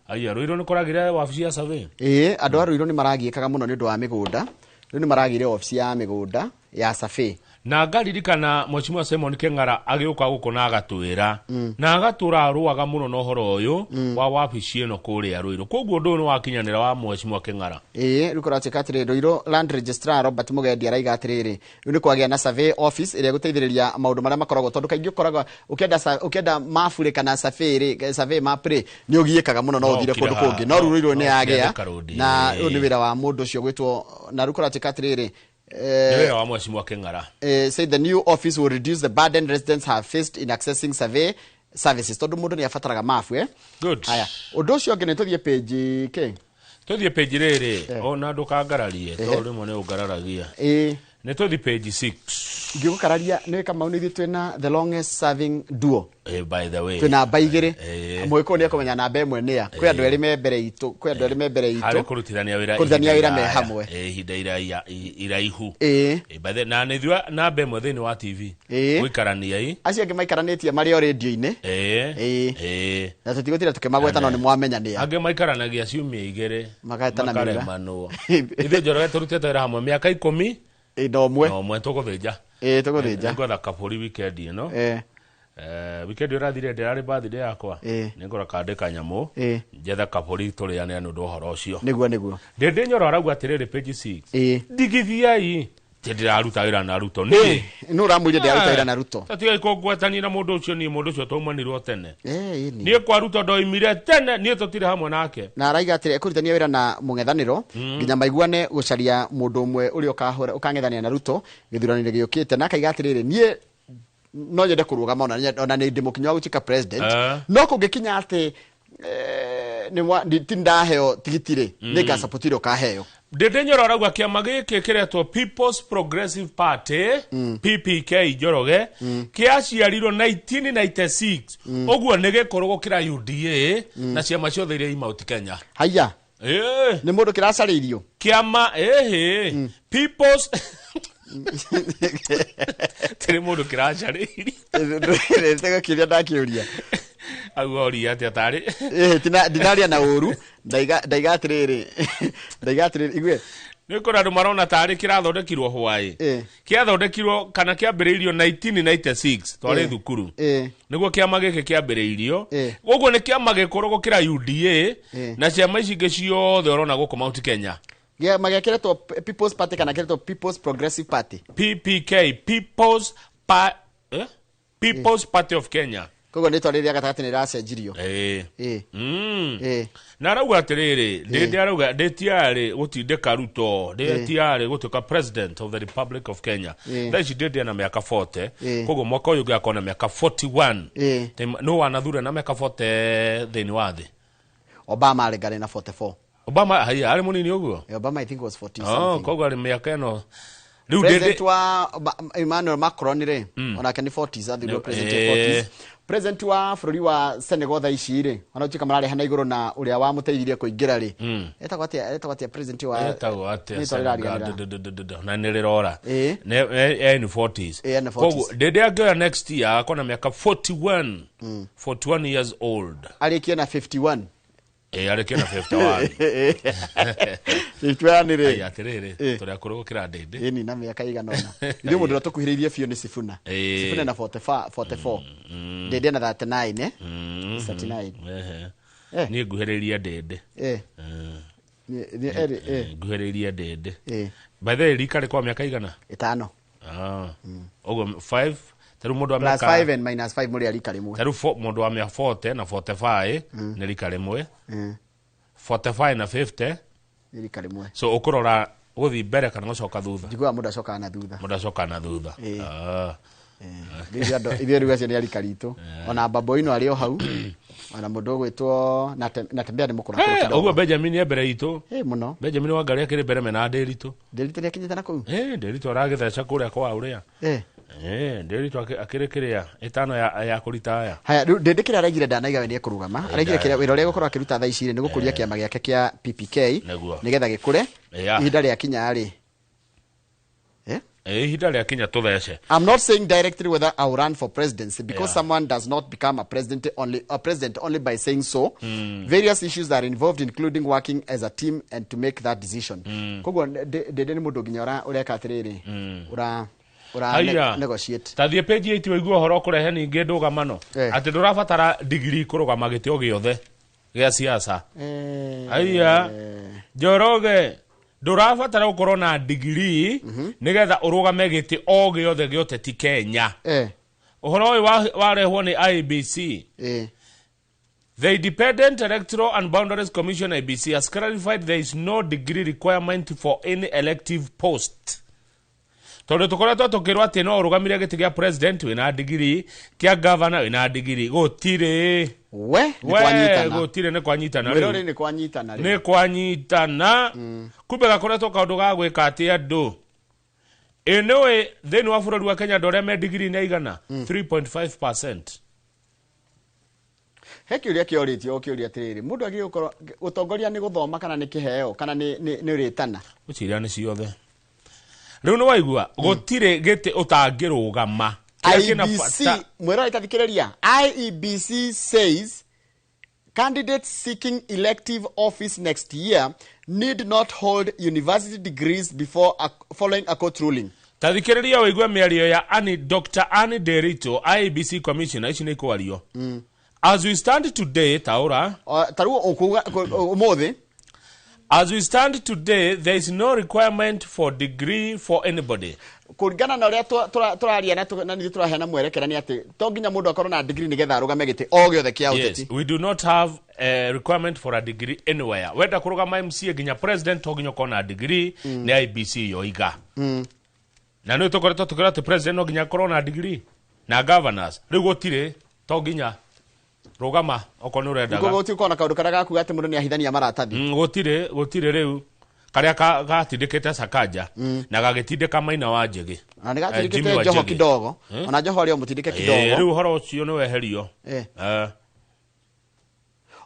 Aya, Ruiru nĩ kũragĩra wabici ya survey. Ĩĩ, andũ a Ruiru nĩ maragiĩkaga mũno nĩ ũndũ wa mĩgũnda. Rĩu nĩ maragĩire obici ya mĩgũnda ya survey. Na ngaririkana Mheshimiwa Simon Keng'ara agĩũka gũkũ na agatwĩra na agatũra arũaga mũno na ũhoro ũyũ wa wabici ĩno kũrĩa Ruiru. Koguo ũndũ ũyũ nĩ wakinyanĩra wa Mheshimiwa Keng'ara. Ĩĩ, rĩu kũratuĩka atĩrĩrĩ, Ruiru land registrar Robert Mugendi araiga atĩrĩrĩ, rĩu nĩ kwagĩa na survey office ĩrĩa ĩgũteithĩrĩria maũndũ marĩa makoragwo, tondũ kaingĩ ũkoraga ũkĩenda ũkĩenda mabu rĩ, kana survey rĩ, survey map rĩ, nĩ ũgiĩkaga mũno, no No ũthire ũkire kũndũ kũngĩ, no no rĩu Ruiru nĩ no yagĩa ũkire Road, na ĩĩ. ũyũ nĩ wĩra wa mũndũ ũcio gwĩtwo, na rĩu kũratuĩka atĩrĩrĩ, Nĩ wĩra wa Mheshimiwa Keng'ara. Say the new office will reduce the burden residents have faced in accessing survey services, tondũ mũndũ nĩ abataraga mabu, eh? Good. Haya, ũndũ ũcio ũngĩ nĩ tũthiĩ page kĩ. Tũthiĩ page rĩrĩ, ona ndũkangararie tondũ rĩmwe nĩ ũngararagia. Ĩĩ. Nĩ tũthiĩ page 6. Ngĩgũkararia nĩ Kamau, nĩ ithuĩ twĩna the longest serving duo. By the way, Twĩ namba igĩrĩ. Eh. Mũgĩkũyũ nĩ ekũmenya namba ĩmwe nĩa. Kwĩ andũ erĩ me mbere itũ, kwĩ andũ erĩ me mbere Harĩ itũ kũrutithania wĩra kũrutithania ihinda wĩra me iraya. hamwe. Ihinda iraya iraihu. Ĩĩ. By the, na nĩ ithuĩ namba ĩmwe thĩinĩ wa TV Ĩĩ. gũikarania i. Acio angĩ maikaranĩtie marĩ o rĩndio-inĩ. Ĩĩ. Ĩĩ. Ĩĩ. Na tũtigũtinda tũkĩmagweta, no nĩ mwamenya nĩa. Angĩ maikaranagia ciumia igĩrĩ Magahĩtana mĩrũra. Makaremanwo. Ithuĩ Njoroge tũrutĩte wĩra hamwe mĩaka 10 Ĩĩ, na ũmwe. Na ũmwe tũgũthĩnja. Ĩĩ, tũgũthĩnja. Nĩngwetha kabũri weekend ĩno. Ĩĩ. Weekend ĩyo ĩrathire ndĩrarĩ birthday yakwa. Ĩĩ. Nĩngũra kandĩ kanyamũ. Ĩĩ. Njethe kabũri tũrĩane nĩ ũndũ wa ũhoro ũcio. Nĩguo, nĩguo. Ndĩndĩ Nyoro arauga atĩrĩrĩ page 6. Ĩĩ. Ndigithiai ti ndĩraruta wĩra na Ruto niĩ. Nũ ũramwĩrire ndĩraruta wĩra na Ruto? Tatigai kũngwetania na mũndũ ũcio. Niĩ mũndũ ũcio twaumanirwo tene. Ĩĩ, ĩni. Niĩ kwa Ruto ndoimire tene, niĩ tũtirĩ hamwe nake. Na araiga atĩrĩ ekũrutithania wĩra na mũng'ethanĩro nginya maiguane gũcaria mũndũ ũmwe ũrĩa ũkang'ethanĩra na Ruto gĩthurano-inĩ gĩũkĩte, na akaiga atĩrĩrĩ, niĩ no nyende kũrũgama, ona nĩ ndĩ mũkinyo wa gũtuĩka president, no kũngĩkinya atĩ ti ndaheo tigiti rĩ, nĩ ngasupport ũrĩa ũkaheo. Ndĩndĩ Nyoro arauga kĩama gĩkĩ kĩretwo People's Progressive Party, PPK, Njoroge, kĩaciarirwo 1996. Ũguo nĩ gĩkũrũ gũkĩra UDA na ciama ciothe iria i Mount Kenya. Haiya. Ĩĩ. Nĩ mũndũ kĩracarĩirio. Kĩama ĩhĩ People's tĩrĩ mũndũ kĩracarĩirio. Tego kĩrĩa ndakĩũria. Auga ũria atĩa tarĩ? Ĩhĩ, ndinaria na ũru, ndaiga atĩrĩrĩ, ndaiga atĩrĩrĩ, igue. Nĩ kũrĩ andũ marona tarĩ kĩrathondekirwo hwaĩ. Kĩathondekirwo kana kĩambĩrĩirio 1996 twarĩ thukuru. Nĩguo kĩama gĩkĩ kĩambĩrĩirio. Ũguo nĩ kĩama gĩkũrũ gũkĩra UDA na ciama ici ingĩ ciothe ũrona gũkũ Mount Kenya. Kĩama gĩakĩretwo People's Party kana kĩretwo People's Progressive Party? PPK, eh? People's Party of Kenya. Koguo rĩtwa rĩrĩa gatagatĩ nĩ rĩracenjirio. Ĩĩ. Ĩĩ. Ĩĩ. Na arauga atĩrĩrĩ, ndĩndĩ arauga ndĩtiarĩ gũtindĩka Ruto, ndĩtiarĩ gũtuĩka president of the Republic of Kenya. Thaa ici ndĩndĩ ena mĩaka 40. Koguo mwaka ũyũ ũngĩ akorwo na mĩaka 41. Nũ wanathura na mĩaka 40 thĩinĩ wa thĩ? Obama arĩ ngarĩ na 44. Obama haiya arĩ mũnini ũguo? Obama I think was 40 Oh, something. koguo arĩ mĩaka ĩno rĩu. President Ndĩndĩ wa Emmanuel Macron rĩ, onake nĩ 40s athurirwo president wa 40s. President wa bũrũri wa Senegal thaa ici rĩ, ona gũtuĩka mararehana igũrũ na ũrĩa wamũteithirie kũingĩra rĩ, etagwo atĩa? Etagwo atĩa president wa Etagwo atĩa? Rĩtwa Senegal? rĩrariganĩra. Na nĩ rĩrora. Nĩ 40s. Ĩĩ, ena 40s. Koguo ndĩndĩ angĩoya next year akorwo na mĩaka 41, 41 years old. Arĩkie na 51. Ĩĩ, arĩkie na 51. 51 rĩ. Aya, atĩrĩrĩ, tũrĩ akũrũ gũkĩra ndĩndĩ. Ĩni, na mĩaka igana ũna. Ithuĩ mũndũ ũrĩa tũkuhĩrĩirie biũ nĩ Sifuna. Sifuna na 45, 44, Ndĩndĩ na 39, eh? 39. Ehe. Eh. Niĩ nguhĩrĩirie ndĩndĩ. Nĩ erĩ, eh. Nguhĩrĩirie ndĩndĩ. Eh. By the way, rika rĩ kwa mĩaka igana? Ĩtano. Ah. Ũguo 5 tarĩu mũndũ wa Plus mĩaka 5 and minus 5 mũrĩ a rika rĩmwe. Tarĩu mũndũ wa mĩa 40 na 45 nĩ rika rĩmwe. 45 na 50 Nĩ rika rĩmwe. So ũkũrora gũthiĩ mbere kana gũcoka thutha? Njiguaga mũndũ acokaga na thutha. Mũndũ acokaga na thutha. Ĩĩ. Ah. Ithuĩ rĩu acio nĩ a rika ritũ, ona Baboino arĩ o hau, ona mũndũ ũgwĩtwo Natembea nĩ mũkũrũ kidogo. Ũguo Benjamin e mbere itũ. Ĩ, mũno. Benjamin Wangari akĩrĩ mbere mena Ndĩritũ. Ndĩritũ nĩ akinyĩte na kũu. Ndĩritũ aragĩtheca kũrĩa kwa ũrĩa. Eh. Ndiritu akĩrĩ kĩrĩa ĩtano ya kũritaya. Haya, rĩu Ndĩndĩ kĩrĩa araigire ndanaiga we nĩekũrũgama. Araigire kĩrĩa wĩra ũrĩa egũkorwo akĩruta thaa ici rĩ, nĩ gũkũria kĩama gĩake kĩa PPK Nĩguo. nĩgetha gĩkũre. Ihinda rĩakinya rĩ. Ihinda rĩakinya tũthece. I'm not saying directly whether I will run for presidency because someone does not become a president only by saying so. Various issues are involved, including working as a team and to make that decision. Koguo Ndĩndĩ nĩ mũndũ nginya ũreka atĩrĩrĩ, ura negotiate. Ta thiĩ page 8 wĩigue ũhoro ũkũrehe ningĩ ndũgamano atĩ ndũrabatara degree kũrũgama gĩtĩ o gĩothe gĩa siasa. Haiya Njoroge, ndũrabatara gũkorwo na degree nĩgetha ũrũgame gĩtĩ o gĩothe gĩa ũteti Kenya. Ũhoro ũyũ warehwo nĩ IEBC. The Independent Electoral and Boundaries Commission IEBC has clarified there is no degree requirement for any elective post. Tondũ tũkoretwo tũkĩrwo atĩ no ũrũgamire gĩtĩ gĩa president wĩna degree, kĩa governor wĩna degree, gũtirĩ. We, nĩ kwanyitana. Gũtirĩ, nĩ kwanyitana. Mwĩrore nĩ kwanyitana. Nĩ kwanyitana. Kumbe gakoretwo kaũndũ ga gwĩka atĩ andũ. Ĩ nĩũĩ thĩinĩ wa bũrũri wa Kenya andũ arĩa me degree nĩ aigana? 3.5%. He kĩũria kĩorĩtio kĩũria atĩrĩrĩ, mũndũ agĩrĩirwo gũkorwo ũtongoria nĩ gũthoma kana nĩ kĩheo kana nĩ ũrĩtana? Gũciria nĩ ciothe. Rĩu nĩ waigua gũtirĩ gĩtĩ ũtangĩrũgama. IEBC, mwĩrore tathikĩrĩria. IEBC says candidates seeking elective office next year need not hold university degrees before following a court ruling. Tathikĩrĩria wĩigue mĩario ya Dr. Anne Nderitu, IEBC commissioner, ici nĩ ikwario. As we stand today, taura. Tarĩu ũmũthĩ. As we stand today, there is no requirement for degree for anybody. Kũringana na ũrĩa tũraria na nithuĩ tũraheana mwerekera nĩ atĩ to nginya mũndũ akorwo na degree nĩgetha arũgame gĩtĩ o gĩothe kĩa ũteti. Yes, we do not have a requirement for a degree anywhere. Wenda kũrũgama MCA nginya president to nginya ũkorwo na degree, nĩ IEBC yoiga. Na nĩ tũkoretwo tũkĩra atĩ president no nginya akorwo na degree na governors. Rĩu gũtirĩ, to nginya rũgama okorwo nĩ ũrendaga. Koguo gũtirĩ ũkorwo na kaũndũ karĩa gakuga atĩ mũndũ nĩ ahithania maratathi. Gũtirĩ rĩu. Karĩa gatindĩkĩte Sakaja na gagĩtindĩka Maina wa Njĩgĩ. Na nĩ gatindĩkĩte Joho kidogo. Ona Joho arĩ o mũtindĩke kidogo. Rĩu ũhoro ũcio nĩ weherio.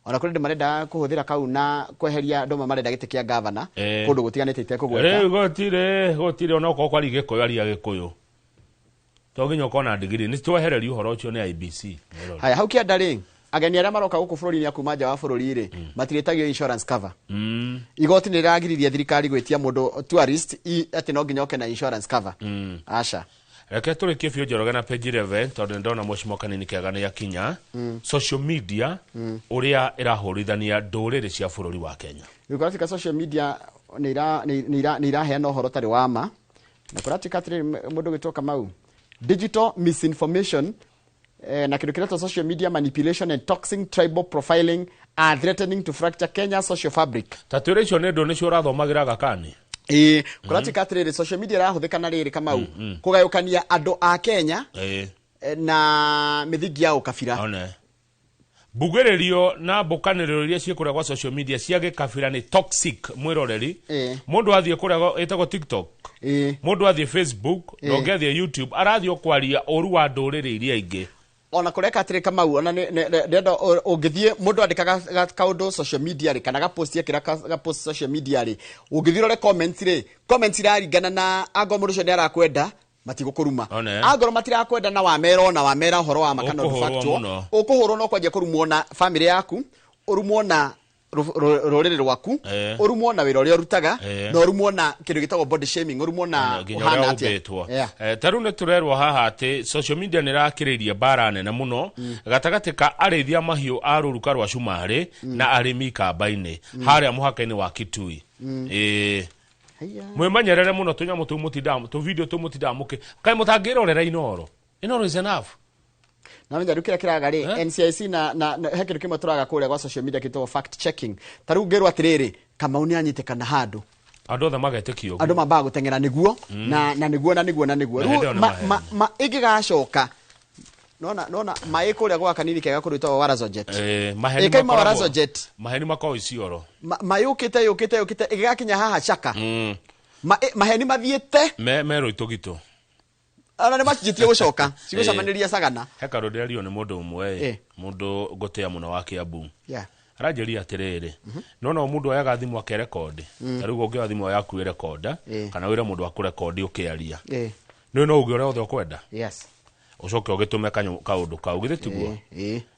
Ona kũrĩ andũ marenda kũhũthĩra kau na kweheria andũ amwe marenda gĩtĩ kĩa governor kũndũ gũtiganĩte itekũgweta. Rĩu gũtirĩ ona okorwo kwaria Gĩkũyũ aria Gĩkũyũ. To nginya ũkorwo na degree, nĩ twehererio ũhoro ũcio nĩ IEBC. Haya, hau kĩanda rĩ, ageni arĩa maroka gũkũ bũrũri-inĩ a kuma nja wa bũrũri rĩ, matirĩtagio insurance cover. Igoti nĩ rĩragiririe thirikari gwĩtia mũndũ tourist atĩ no nginya oke na insurance cover. Aca. Reke tũrĩkie biũ Njoroge na page 11 tondũ nĩ ndona mũcimo kanini kega nĩ yakinya. Social media ũrĩa ĩrahũrithania ndũrĩrĩ cia bũrũri wa Kenya. Rĩu kũratuĩka social media nĩ iraheana ũhoro ũtarĩ wa ma. Na kũratuĩka atĩrĩrĩ, mũndũ ũgĩtwo Kamau, digital misinformation na kĩndũ kĩretwo social media manipulation and toxic tribal profiling are threatening to fracture Kenya's social fabric. Ta twĩre icio nĩ ndũ nĩcio ũrathomagĩra gakani. Kũratuĩka atĩrĩrĩ, social media ĩrahũthĩka na rĩrĩ Kamau kũgayũkania andũ a Kenya na mĩthingi ya ũkabira. One. Mbugĩrĩrio na mbũkanĩrĩro iria ciĩ kũrĩa gwa social media cia gĩkabira nĩ toxic mwĩroreri. Mũndũ athiĩ kũrĩa ĩtagwo TikTok, mũndũ athiĩ Facebook, na ũngĩ athiĩ YouTube, arathiĩ kwaria ũru wa ndũrĩrĩ iria ingĩ. Ona kũreka atĩrĩ Kamau, ona ndĩrenda ũngĩthiĩ mũndũ andĩkaga kaũndũ social media rĩ, kana gapost ekĩra gapost social media rĩ, ũngĩthiĩ ũrore comments rĩ, comments iraringana na angorwo mũndũ ũcio nĩ arakwenda matigũkũruma, angorwo matirakwenda na wamera ona wamera ũhoro wa ma kana ũndũ factual, ũkũhũrwo no kwanjia kũrumwo na family yaku, ũrumwo na rũrĩrĩ rwaku, ũrumwo na wĩra ũrĩa ũrutaga, na ũrumwo na kĩndũ gĩtagwo body shaming, ũrumwo na ũhana atĩa. Ta rĩu nĩ tũrerwo haha atĩ social media nĩ ĩrakĩrĩirie mbara nene mũno gatagatĩ ka arĩithia mahiũ a rũruka rwa cumarĩ na arĩmi kamba-inĩ harĩa mũhaka-inĩ wa Kitui. Mwĩmenyerere mũno tũnyamũ tũu mũtindaga tũ video tũu mũtindaga mũkĩ kaĩ mũtangĩrorera Inooro. Inooro is enough. Na menya rĩu kĩrĩa kĩraga rĩ, NCIC na he kĩndũ kĩmwe tũraga kũrĩa gwa social media kĩtagwo fact checking. Ta rĩu ngĩrwo atĩrĩrĩ, Kamau nĩ anyitĩkana handũ, andũ othe magetĩkio ũguo, andũ mambaga gũteng'era nĩguo na nĩguo na nĩguo na nĩguo. Rĩu ĩngĩgacoka nona maĩ kũrĩa gwa kanini kega kũrĩ ĩtagwo Warazojet. Ĩkaima Warazojet, maheni makoragwo Isiolo, mayũkĩte yũkĩte yũkĩte ĩgĩgakinya haha Chaka, maheni mathiĩte merũ itũgitũ. Ona nĩ macinjĩtie gũcoka cigũcamanĩria Sagana. He kaũndũ ndĩrerirwo nĩ mũndũ ũmwe, mũndũ ngũtĩa mũno wa Kiambu. Aranjĩria atĩrĩrĩ, no no mũndũ oyaga thimũ akerekondi, ta rĩu ũngĩoya thimũ yaku ĩrekonda kana wĩre mũndũ akũrekondi ũkĩaria, nĩ no uge ũrĩa wothe ũkwenda, ũcoke ũgĩtũme kaũndũ kau, githĩ tiguo?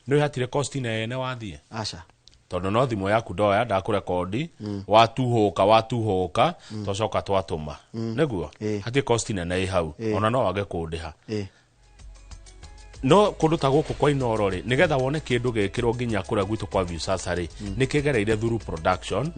Nĩ hatirĩ cost nene wathiĩ. Aca. Tondũ no thimũ yaku ndoya ndakũrekondi, watuhũka twacoka twatũma, nĩguo hatirĩ cost nene ĩ hau, ona no wage kũndĩha. No kũndũ ta gũkũ kwa Inooro rĩ, nĩgetha wone kĩndũ gĩkĩrwo nginya kũrĩa gwitũ kwa Viusasa rĩ, nĩ kĩgereire through production.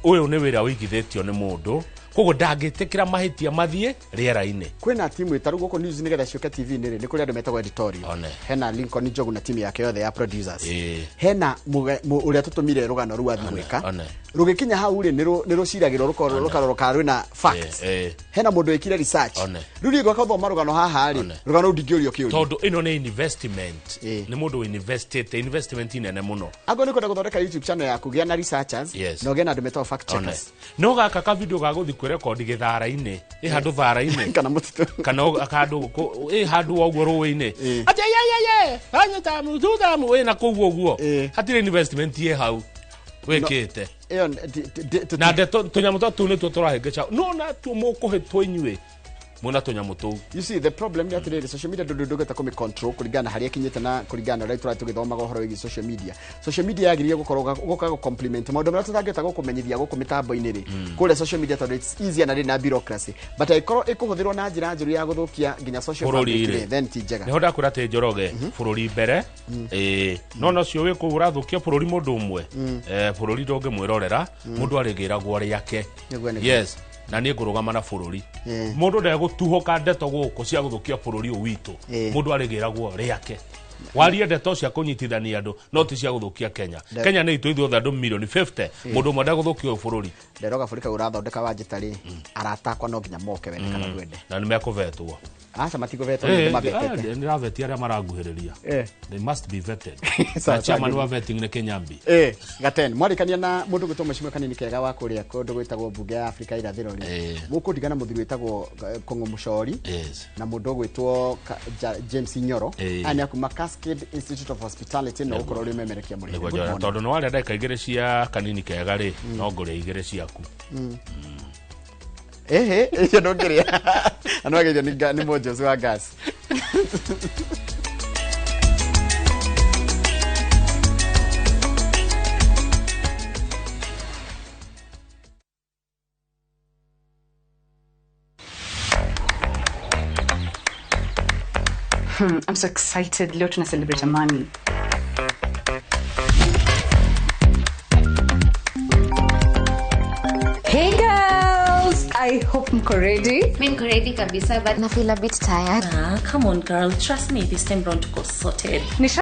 Ũyũ nĩ wĩra ũigithĩtio nĩ mũndũ, koguo ndangĩtĩkĩra mahĩtia mathiĩ rĩera-inĩ. Kwĩna timu ĩtarũ gũkũ news nĩgetha ciũke TV-inĩ rĩ, nĩ kũrĩ andũ metagwo editorial. Hena Lincoln Njogu na timu yake yothe ya producers. Hena ũrĩa tũtũmire rũgano rũu athiĩ gwĩka. Rũgĩkinya hau rĩ, nĩ rũciragĩrwo rũkarorwo kana rwĩna facts. Hena mũndũ wĩkire research. Rĩu niĩ ngũka gũthoma rũgano haha rĩ, rũgano rũu ndingĩũrio kĩũria. Tondũ ĩno nĩ investment. Nĩ mũndũ investĩte investment nene mũno. Angorwo nĩ kwenda gũthondeka YouTube channel yaku, gĩa na researchers na ũgĩe na andũ metagwo fact checkers. No gaka ka video ga gũthiĩ kwĩrekondi gĩthara-inĩ, ĩ handũ thara-inĩ kana mũtitũ kana handũ ĩ handũ ũguo rũĩ-inĩ, atĩ ye ye ye hanyita mututhamu ĩ na kũu ũguo, hatirĩ investment ĩ hau wĩkĩte. Na ndeto tũnyamũ ta tũu nĩtuo tũrahĩngĩca, no na tuo mũkũhĩtwo inyuĩ mwĩna tũnyamũ tũu. You see, the problem nĩ atĩrĩrĩ, social media ndũngĩhota kũmĩ control kũringana na harĩa ĩkinyĩte na kũringana na ũrĩa tũrathiĩ tũgĩthomaga ũhoro wĩgiĩ social media. Social media yagĩrĩire gũkorwo gũka gũ compliment maũndũ marĩa tũtangĩhota gũkũmenyithia gũkũ mĩtambo-inĩ rĩ, kũrĩa social media tondũ it's easier na ndĩrĩ na bureaucracy, but angĩkorwo ĩkũhũthĩrwo na njĩra njũru ya gũthũkia nginya social fabric rĩ, then ti njega. Nĩho ndakwĩra atĩ Njoroge, bũrũri mbere, no nocio wĩ kũu ũrathũkia bũrũri mũndũ ũmwe, bũrũri ndũngĩmwĩrorera, mũndũ arĩgĩragwo rĩake. Yes. Na niĩ ngũrũgama na bũrũri. Mũndũ ndegũtuhũka ndeto gũkũ cia gũthũkia bũrũri ũyũ witũ. Mũndũ arĩgĩragwo rĩake. Warie ndeto cia kũnyitithania andũ, no ti cia gũthũkia Kenya. Kenya nĩ itũ ithuothe andũ milioni 50. Mũndũ ũmwe ndegũthũkia ũyũ bũrũri. Nderoga bũrũri kau ũrathondeka wanjĩta rĩ, arata akwa no nginya moke wende kana ndwende. Na nĩ mekũvetwo. Aca matikũvetwo, nĩ mavetete. Nĩravetia arĩa maranguhĩrĩria. They must be vetted. Na chairman wa vetting nĩ Kĩnyambi. Gaten, mwarĩkania na mũndũ gwĩtwo Mheshimiwa Kanini Kega wa kũrĩa kũndũ gwĩtagwo mbunge ya Afrika Irathĩro rĩ, mũkũndigana mũthuri wĩtagwo Kong'o Mũcori na mũndũ ũgwĩtwo James Nyoro. Aya nĩ a kuma Cascade Institute of Hospitality, no ũkorwo ũrĩ ũmemerekia mũrĩre. Tondũ nĩ warĩa ndagĩka igĩrĩ cia Kanini Kega rĩ, no ngũrĩa igĩrĩ ciaku. Ehe, icio ndũngĩrĩa. Na nĩwagĩrĩirio nĩ mũnjoci wa gas. I'm so excited. Leo tuna celebrate Amani. Hey girls, I hope mko ready. Mimi niko ready kabisa, but I feel a bit tired. Come on girl, trust me, this time round tuko sorted.